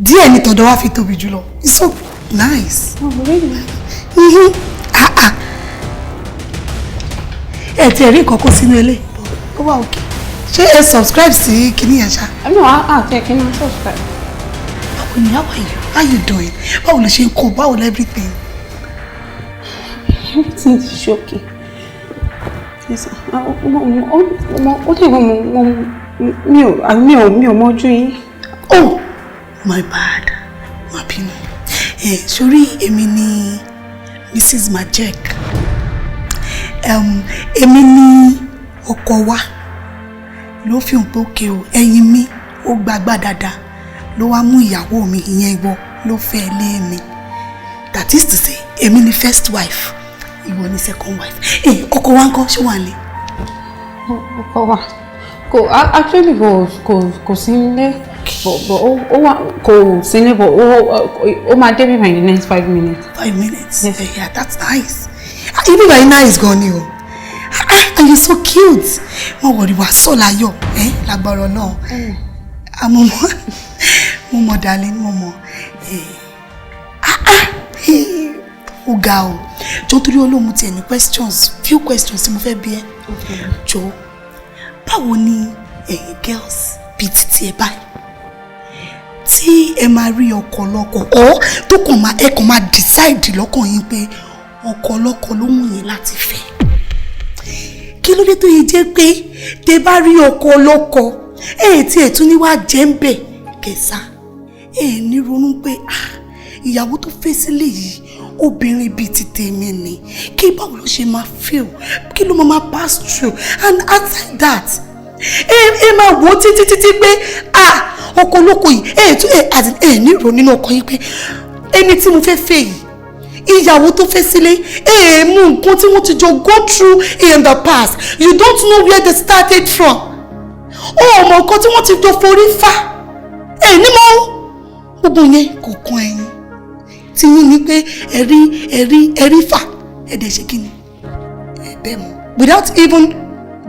díẹ̀ ni tọ̀dọ̀ wá fi tóbi jùlọ. It's so nice. Oh, really? Mm-hmm. Ah ah. Ẹ ti ẹ̀rí nǹkan kó sínú ilé. Ó wà òkè. Ṣé ẹ subscribe sí kinní yẹn ṣá? No, I can subscribe. Báwo ni, how are you? How you doing? Báwo ló ṣe ń kó? Báwo ló everything? Everything is okay. Yes, ó dẹ̀ mi ò mọ̀jú yín. Oh, my bad. Má bínú. Ẹ sórí èmi ni Mrs. Majek. Èmi ni ọkọ wa ló fi hàn pé òkè o, ẹyin mi ó gbàgbà dáadáa ló wá mú ìyàwó mi, ìyẹn ìwọ ló fẹ́ lé mi. That is to say, èmi ni first wife, ìwọ ni second wife. Ọkọ wa ńkọ́, ṣé wà ní? Ọkọ wa kò actually kò sí nílé, but ó wà, kò sí nílé, but ó máa dé bí in the next 5 minutes. 5 minutes? Yes. Yeah, that's nice. Ibi báyìí nice gan ni o. And you're so cute. Má wọrí, wàá sọ láyọ̀ lágbára náà. Àmọ́ mo mọ̀ darling, mo mọ̀. Ó ga o. Jọ̀ọ́ torí Ọlọ́run, tiẹ̀ ní questions, few questions tí mo fẹ́ bi ẹ́. Jọ̀ọ́, báwo ni ẹ̀yin girls bíi títí ẹ báyìí tí ẹ máa rí ọkọ lọ́kọ ọ́ tó kàn máa ẹ kàn máa decide lọ́kàn yín pé ọkọ lọ́kọ ló wù yín láti fẹ́? Kí ló dé tó yẹ jẹ́ pé tẹ bá rí ọkọ lọ́kọ ẹ tí ẹ tún ní wàá jẹ́ ń bẹ̀ kẹsà, ẹ ní ronú pé ìyàwó tó fẹ́ sílé yìí obìnrin bíi ti tèmi ni, kí báwo ló ṣe máa feel, kí ló máa pass through? And outside that, ẹ máa wò títí títí pé ọkọ olóko yìí ẹ tún ẹ àti ẹ ní ìrò nínú ọkọ yìí pé Ẹni tí mo fẹ́ fẹ́ yìí, ìyàwó tó fẹ́ sílé, èèmù nǹkan tí wọ́n ti jọ go through in the past. You don't know where they started from. Ó mọ nǹkan tí wọ́n ti jọ forí fà. Ẹ ní mọ́ gbogbo yẹn kò kan ẹ̀yin. Tí yín ni pé ẹ̀rí ẹ̀rí ẹ̀rí fà ẹ̀dẹ̀ ṣe kí ni? Ẹ bẹ́ẹ̀ mọ̀. Without even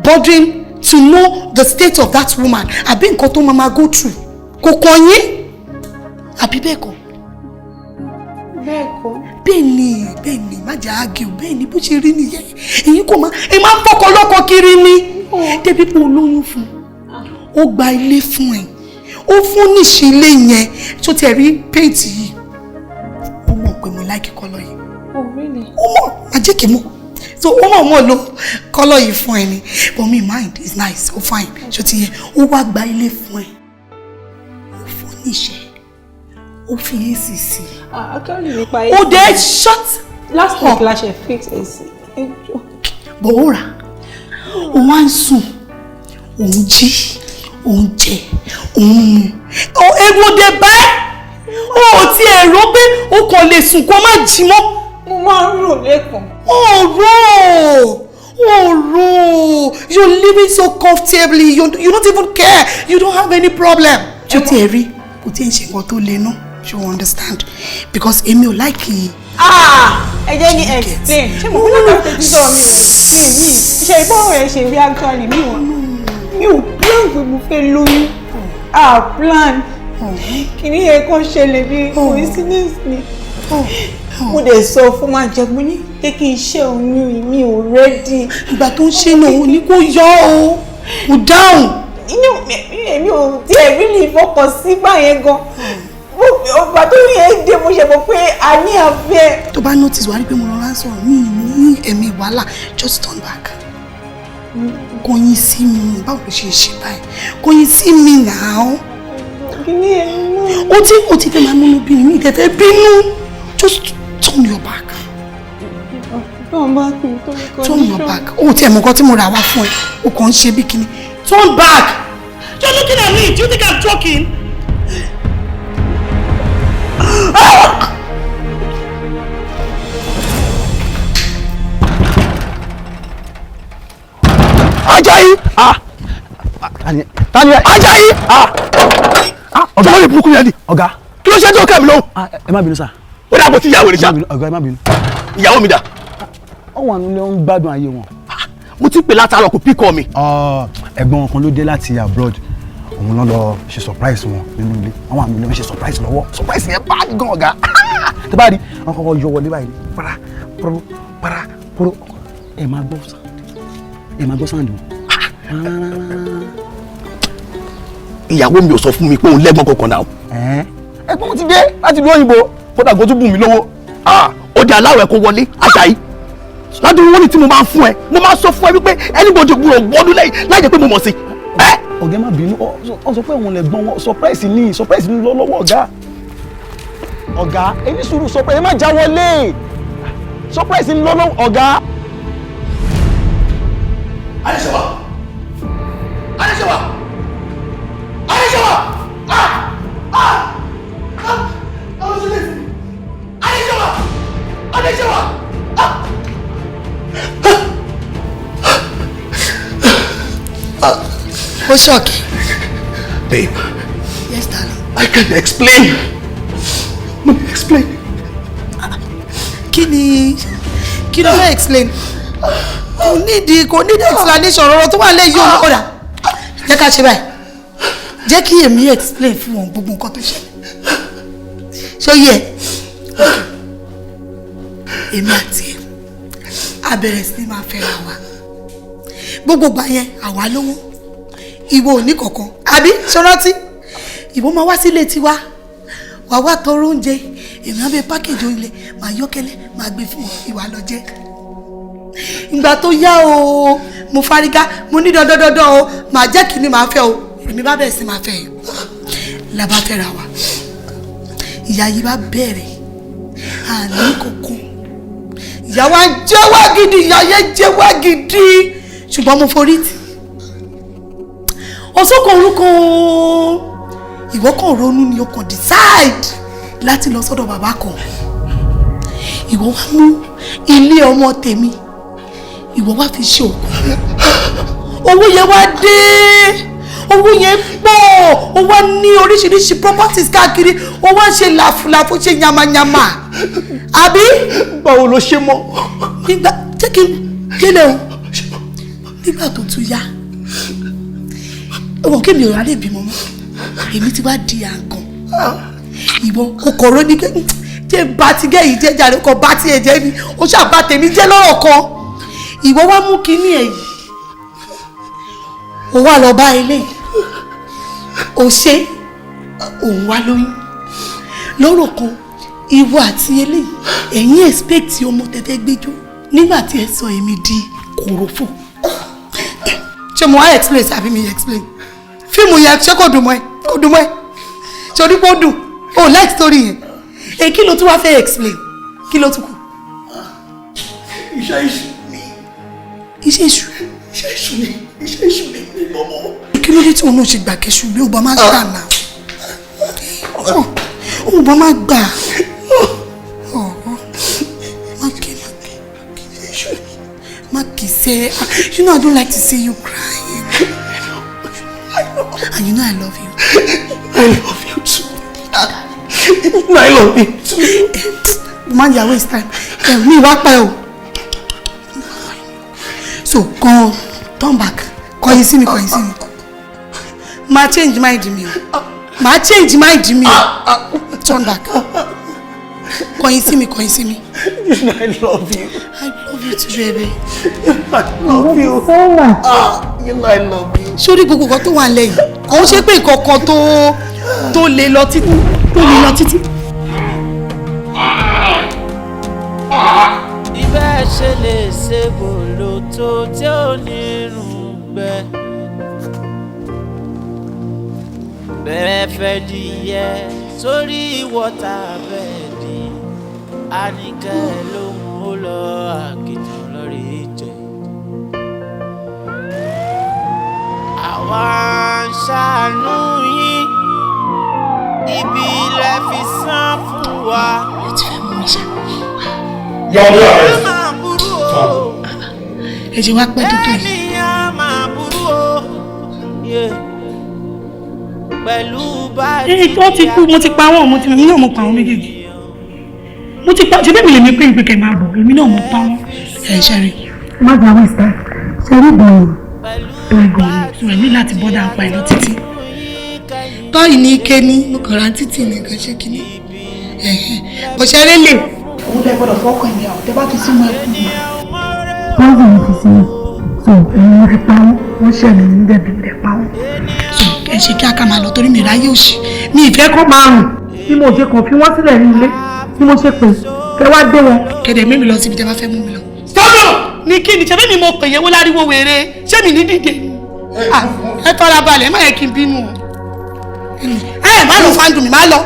bothering to know the state of that woman, àbí nǹkan tó máa go through. Kò kàn yín, àbí bẹ́ẹ̀ kọ́? Bẹ́ẹ̀ kọ́. Bẹ́ẹ̀ ni, bẹ́ẹ̀ ni, má jẹ́ argue, bẹ́ẹ̀ ni bó ṣe rí nìyẹn. Èyí kò máa ẹ máa ń fọkọ lọ́kọ kiri ni. Débi pé o lóyún fún un, ó gba ilé fún ẹ, ó fún níṣe ilé yẹn tó tiẹ̀ rí paint yìí. Ó mọ̀ pé mo like colour yìí. Oh really? Ó mọ̀, má jẹ́ kí n mọ̀. So ó mọ̀ mọ̀ lo colour yìí fún ẹ ni. But me mind is nice, ó fine. Ṣó ti yẹ, ó wá gba ilé fún ẹ. Ó fún níṣe, ó fi AC sí. Actually nípa AC. Ó dé shut Last week la ṣe fix AC. Bọ̀ ó rà, ó wá ń sùn, òun jí, òun jẹ, òun mu. Ewu òde báyìí, ó ò tiẹ̀ rò pé o kàn lè sùn kó má jí mọ́. Mo máa ń rò lẹ́kàn. Ó rò ó rò, you're living so comfortably, you don't even care, you don't have any problem. Ṣé o tiẹ̀ rí? Kò tí ì ṣe nǹkan tó le ná. You understand? Because èmi ò like. Ah! Ẹ jẹ́ ní explain. Ṣé mo kúrò náà tẹ́tí sọ̀rọ̀ mi ò explain mi? Ṣé ìbọn rẹ̀ ṣe rí actually mi ò plan pé mo fẹ́ lóyún. Ah plan. Kìnìún yẹn kàn ṣẹlẹ̀ bí coincidence ni. Mo dẹ̀ sọ fún máa jẹ mo ní pé kí n ṣe oyún mi ò ready. Ìgbà tó ń ṣe náà ò ní kó yọ o, kò dáhùn. Inú èmi ò tiẹ̀ really fọkàn sí báyẹn gan. Ọgbà tó ní ẹ dé mo ṣe mọ̀ pé a ní afẹ́. Tó bá notice wàá rí pé mo rọra ń sọ̀rọ̀ mi ní ẹ̀mí wàhálà, just turn back. Kọ̀yìn sí mi, báwo ló ṣe ṣe báyìí? Kọ̀yìn sí mi náà. Ó ti fẹ́ máa múnú bí mi, ìtẹ̀fẹ́ bínú. Just turn your back. Turn back. Turn your back. Ó tiẹ̀ mọ̀ nǹkan tí mo rà wá fún ẹ, o kàn ń ṣe bí kíni. Turn back! You're looking at me. Do you think I'm joking? Ajayi! Ah! Tani Ajayi! Ah! Ọ̀gá lórí burúkú yẹn ni. Ọ̀gá. Kí ló ṣe tó kẹ́ mi lóhùn? Ẹ má bínú sá. Ó dà bó ti ìyàwó rẹ̀ ṣá. Ọ̀gá ẹ má bínú. Ìyàwó mi dà. Ọ̀wọ́n àánú ló ń gbádùn ayé wọn. Mo ti pè látàárọ̀ kò píkọ mi. Ẹ̀gbọ́n kan ló dé láti abroad. Òun ló lọ ṣe surprise wọn nínú ilé. Àwọn àmì ló ń ṣe surprise lọ́wọ́. Surprise yẹn bá gan ọ̀gá. Tó bá rí, wọn kọ́kọ́ yọ wọlé báyìí. Para poro para poro. Ẹ máa gbọ́ sound. Ẹ máa gbọ́ sound wọn. Ìyàwó mi ò sọ fún mi pé òun lẹ́gbọ́n kankan náà. Ẹ̀gbọ́n ti dé láti ìlú òyìnbó. Kódà kó tún bùn mí lówó. Ó di aláwọ̀ ẹ̀ kó wọlé Ajayi. Ládùúgbò owó ni tí mo máa ń fún ẹ. Mo máa sọ fún ẹ wípé anybody gbúdọ̀ wọnú lẹ́yìn láì jẹ́ pé mo mọ̀ sí. Ọ̀gá má bínú, ọ sọ pé òun lè gbọ́n wọn surprise ní surprise ní lọ́wọ́ ọ̀gá. Ọ̀gá ẹni sùúrù surprise ẹ má já wọlé. Surprise ní lọ́wọ́ ọ̀gá. Adéṣẹ́wà! Adéṣẹ́wà! Adéṣẹ́wà! Ah! Ah! Ah! Adéṣẹ́wà! Adéṣẹ́wà! Ah! Ó ṣọ́ọ̀kì. Babe. Yes, darling. I can't explain. Mo lè explain. Kí ni kí ló fẹ́ explain? Kò nídìí kò nídìí explanation ọ̀rọ̀ tó wà lẹ́yìn òun ọ̀dà. Jẹ́ ká ṣe báyìí. Jẹ́ kí èmi explain fún wọn gbogbo nǹkan tó ṣẹlẹ̀. Ṣé ó yẹ? Èmi àti ẹ̀ a bẹ̀rẹ̀ sí ní máa fẹ́ra wa. Gbogbo ìgbà yẹn àwa lówó. Ìwọ ò ní kankan àbí ṣọrántí ìwọ máa wá sílé tiwa wà wá tọrọ oúnjẹ èmi á bẹ pákéjì oúnjẹ máa yọkẹlẹ máa gbé fún ìwà lọ jẹ. Ìgbà tó yá o mo fárígá mo ní dandandandan o màá jẹ́ kí ni màá fẹ́ o èmi bá bẹ̀rẹ̀ sí máa fẹ́ yìí la bá fẹ́ra wa. Ìyá yìí bá bẹ̀rẹ̀ àní kankan ìyá wa jẹ́ wá gidi ìyá yẹn jẹ́ wá gidi ṣùgbọ́n mo forí tì ọsọkọ orúkọ ìwọ kàn ronú ni o kàn decide láti lọ sọ́dọ̀ bàbá kan. Ìwọ wá mú ilé ọmọ tèmi, ìwọ wá fi ṣe òkú. Owó yẹn wá dé, owó yẹn pọ̀, ó wá ní oríṣiríṣi properties káàkiri, ó wá ṣe làfùlàfù, ṣe yamayama, àbí. Báwo ló ṣe mọ̀? Nígbà jẹ́ kí n délé o, nígbà tó tún yá, ọmọ kí mi ò rálẹ̀ bímọ mọ́, èmi ti wá di àǹkan. Ìwọ kòkòrò ní pé jẹ́ bá ti gẹ́ yìí jẹ́ jàre, kò bá tiẹ̀ jẹ́ mi, ó ṣàbá tèmi jẹ́ lọ́rọ̀ kan. Ìwọ wá mú kinní ẹ̀ yìí, ó wá lọ bá ilé, ó ṣe òun wá lóyún lọ́rọ̀ kan. Ìwọ àti eléyìí, ẹ̀yin expect ọmọ tẹ́tẹ́ gbẹ́jọ́ nígbà tí ẹ sọ èmi di kòròfò. Ṣé mo wá explain tàbí mi explain fíìmù yẹn? Ṣé kò dùn mọ́ ẹ? Kò dùn mọ́ ẹ? Ṣé orí pé ó dùn? O like story yẹn. Ẹ kí ló tún wá fẹ́ explain? Kí ló tún kù? Iṣẹ́ èṣù ni. Iṣẹ́ èṣù. Iṣẹ́ èṣù ni. Iṣẹ́ èṣù ni mi mọ́mọ́. Kí ló dé tí òun náà ṣe gbà kẹṣù bí ó bá máa gbà náà? Ó bá máa gbà. Má kí, má kí, má kí sẹ́. You know I don't like to see you crying. And you know I love you. I love you too. I love you too. Man, you waste time. Mi wá pẹ́ o. So, gan, turn back. Kọ̀yìn sí mi, kọ̀yìn sí mi. Máa change mind mi o. Máa change mind mi o. Turn back. Kọ̀yìn sí mi, kọ̀yìn sí mi. You know I love you. I love you too, baby. I love you. So much. Ah, you know I love you. Sórí gbogbo nǹkan tó wà lẹ́yìn, kò ń ṣe pé nǹkan kan tó lè lọ títí, tó lè lọ títí. Ibẹ̀ ṣe lè ṣe bòlò tó tí ò ní rùn gbẹ. Bẹ́ẹ̀ fẹ́ díẹ̀ sórí wọ́tà bẹ́ẹ̀dì, Àníkẹ́ lòun ó lọ àkìtàn lórí jẹ. Àwa ń ṣàánú yín, ibi ilẹ̀ fi san fún wa. Ẹ ti fẹ́ mú mi ṣá. Yọ̀ọ́ Ènìyàn máa burú o. Ẹ ṣe wá pẹ́ tó tó yìí. Ènìyàn máa burú o. Yeah. Pẹ̀lú bá Èyí tó ti kú, mo ti pa wọ́n, mo ti, èmi náà mo pa wọ́n méjèèjì. Mo ti pa, ṣe bẹ́ẹ̀ mi lè mi pé ìpè kẹ̀ máa bọ̀, èmi náà mo pa wọ́n. Ẹ ṣe rí. Má gba waste time. Ṣe rí gbòòrò tó gbòòrò tó ẹ̀ ní láti bọ́dà pa ẹ̀ lọ títí. Tọ́yì ní ike ní, mo kàn ra títì nìkan ṣé kíní. Bó ṣe rí lè. Òun lẹ gbọ́dọ̀ fọ́kàn ìyá ọ̀ tẹ́ bá fi sínú ẹkùn mi. Wọ́n sì ń fi sínú. So èmi mo fi pa wọ́n, wọ́n ṣẹ̀ mí ní bẹ́ẹ̀ bí mo lè pa wọ́n. So ẹ ṣe kí a ká máa lọ torí mi ráyè òṣì. Mi ìfẹ́ kọ́ máa rùn. Bí mo ṣe kàn fi wọ́n sílẹ̀ ní ilé, bí mo ṣe pè kẹ́ wá gbé wọn. Kẹ̀dẹ̀ mímí lọ síbi tẹ́ bá fẹ́ mú mi lọ. Sọ́dọ̀ ní kí ni ṣe bí mi mo pè yẹn wó láriwo wèrè, ṣé mi ní dìde ni? Ẹ fara balẹ̀, ẹ má yẹ kí n bínú o. Ẹ má lọ fáńdù mi, má lọ,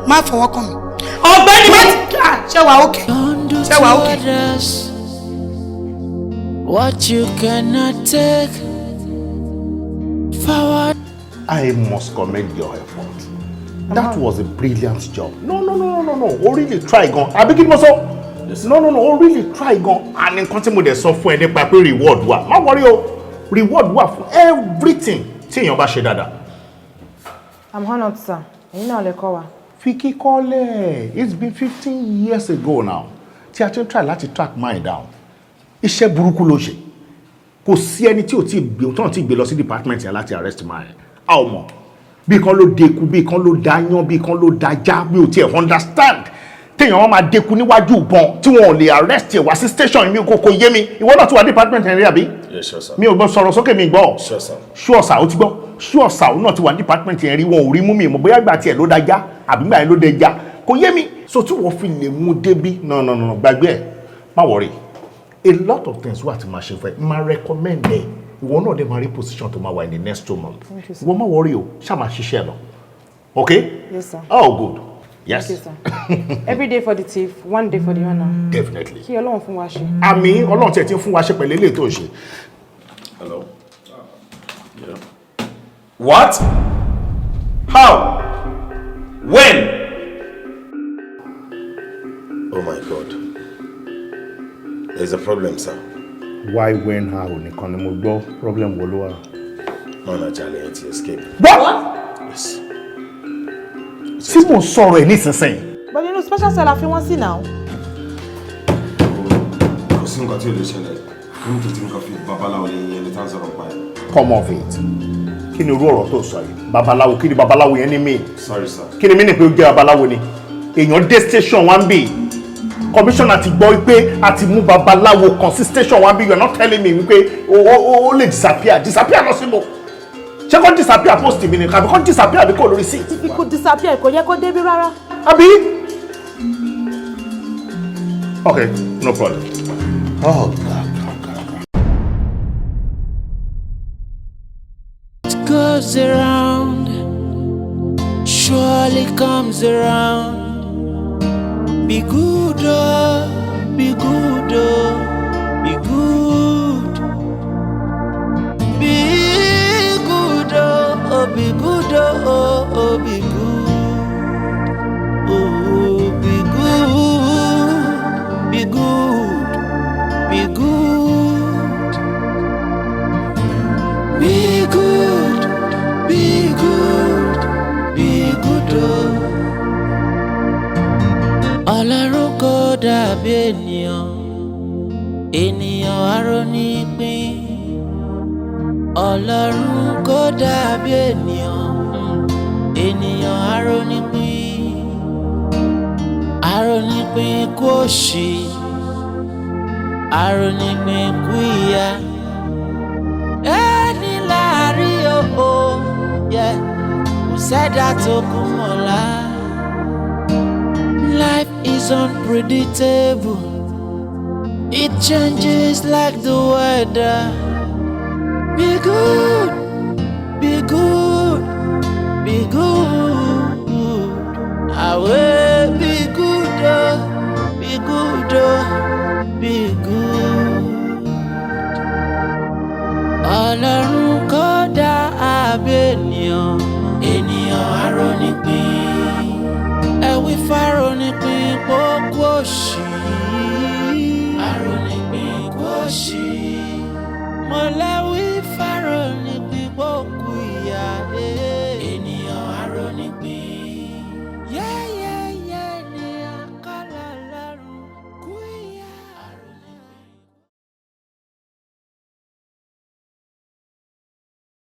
má fọwọ́ kàn mí. Ọ̀gbẹ́ni má ti ṣe wà ókè, ṣe wà ókè. What you cannot take forward. I must commend your effort. That was a brilliant job. No, no, no, no, no. O really try gan. Àbí kí ni mo sọ? No, no, no. O really try gan. And nǹkan tí mo dẹ̀ sọ fún ẹ nípa pé reward wà. Má worry o. Reward wà fún everything tí èèyàn bá ṣe dáadáa. I'm honoured, sir. Ẹ̀yin náà lè kọ́ wa. Fi kíkọ́ lẹ̀. It's been 15 years ago now tí a ti ń try láti track mine down. Iṣẹ́ burúkú ló ṣe. Kò sí ẹni tí ò tí gbé tó ti gbé lọ sí department yẹn láti arrest mine. A ò mọ̀. Bí kan ló deku, bí kan ló dayán, bí kan ló dajá, mi ò tiẹ̀ understand. Téèyàn wọn máa deku níwájú ìbọn tí wọn ò lè arrest ẹ̀ wá sí station mi, kò yé mi. Ìwọ náà ti wà department yẹn rí àbí? Yes, sure, sir. Mi ò gbọ́, sọ̀rọ̀ sókè, mi gbọ́. Sure, sir. Sure sir, ó ti gbọ́. Sure sir, òun náà ti wà department yẹn rí, wọn ò rí mú mi mọ̀ bóyá ìgbà tiẹ̀ ló dajá àbí ìgbà yẹn ló dẹja. Kò yé mi. So tí wọ́n fi lè mú débí, no, no, no, gbàgbé ẹ̀, má worry. A lot of things wà tí máa ṣe fún ẹ, máa recommend ẹ. Ìwọ náà dẹ̀ máa rí position tó máa wà in the next 2 months. Thank you, sir. Ìwọ má worry o, ṣáà máa ṣiṣẹ́ lọ. Okay? Yes, sir. Oh, good. Yes. Thank you, sir. Every day for the thief, one day for the owner. Definitely. Kí Ọlọ́run fún wa ṣe. Àmín, Ọlọ́run tiẹ̀ ti ń fún wa ṣe pẹ̀lú eléyìí tó ń ṣe. Hello. Yeah. What? How? When? There's a problem, sir. Why, when, how nìkan ni mo gbọ́. Problem wo ló wà? Man Ajale ti escape. What? Yes. Tí mò ń sọ̀rọ̀ ẹ̀ nísinsìnyí. But inú special cell la fi wọ́n sí now. Kò sí nǹkan tí ò lè ṣẹlẹ̀. Kí n tètè nǹkan fi babaláwo lè yẹn ní tá à ń sọ̀rọ̀ pa ẹ̀. Come off it. Kí ni irú ọ̀rọ̀ tó sọ yìí? Babaláwo, kí ni babaláwo yẹn ní mí? Sorry, sir. Kí ni mí ní pé ó jẹ́ babaláwo ni? Èèyàn dé station wa ń bì. Commissioner ti gbọ́ wípé a ti mú babaláwo kan sí station wa ń bì. You are not telling me wípé ó lè disappear. Disappear lọ síbò. Ṣé kó disappear post mi ni? Àbí kó disappear àbí kó lórí seat? If he could disappear, kò yẹ kó débí rárá. Àbí? Okay, no problem. Oh, God, God, God, God. It goes around, surely comes around. Be good, oh, be good, oh, be good. Be good, oh, oh, be good, oh, oh, oh, be good. Oh, be good, be good, be good. Be good, be good, be good, oh. Ọlọ́run kò dàbí ènìyàn, ènìyàn arónípín. Ọlọ́run kò dàbí ènìyàn, ènìyàn arónípín. Arónípín kú òṣì, arónípín kú ìyà. Ẹni láàrin o, yẹ kò sẹ́dá tó kú mọ́lá. Life is unpredictable. It changes like the weather. Be good, be good, be good. Àwẹ̀ be good, oh, be good, oh, be good. Ọlọ́run kò dá àbí ènìyàn, ènìyàn arónípín. Ẹ̀wí fárónípín pókú òṣì. Arónípín kú òṣì. Mọ̀lẹ́wí.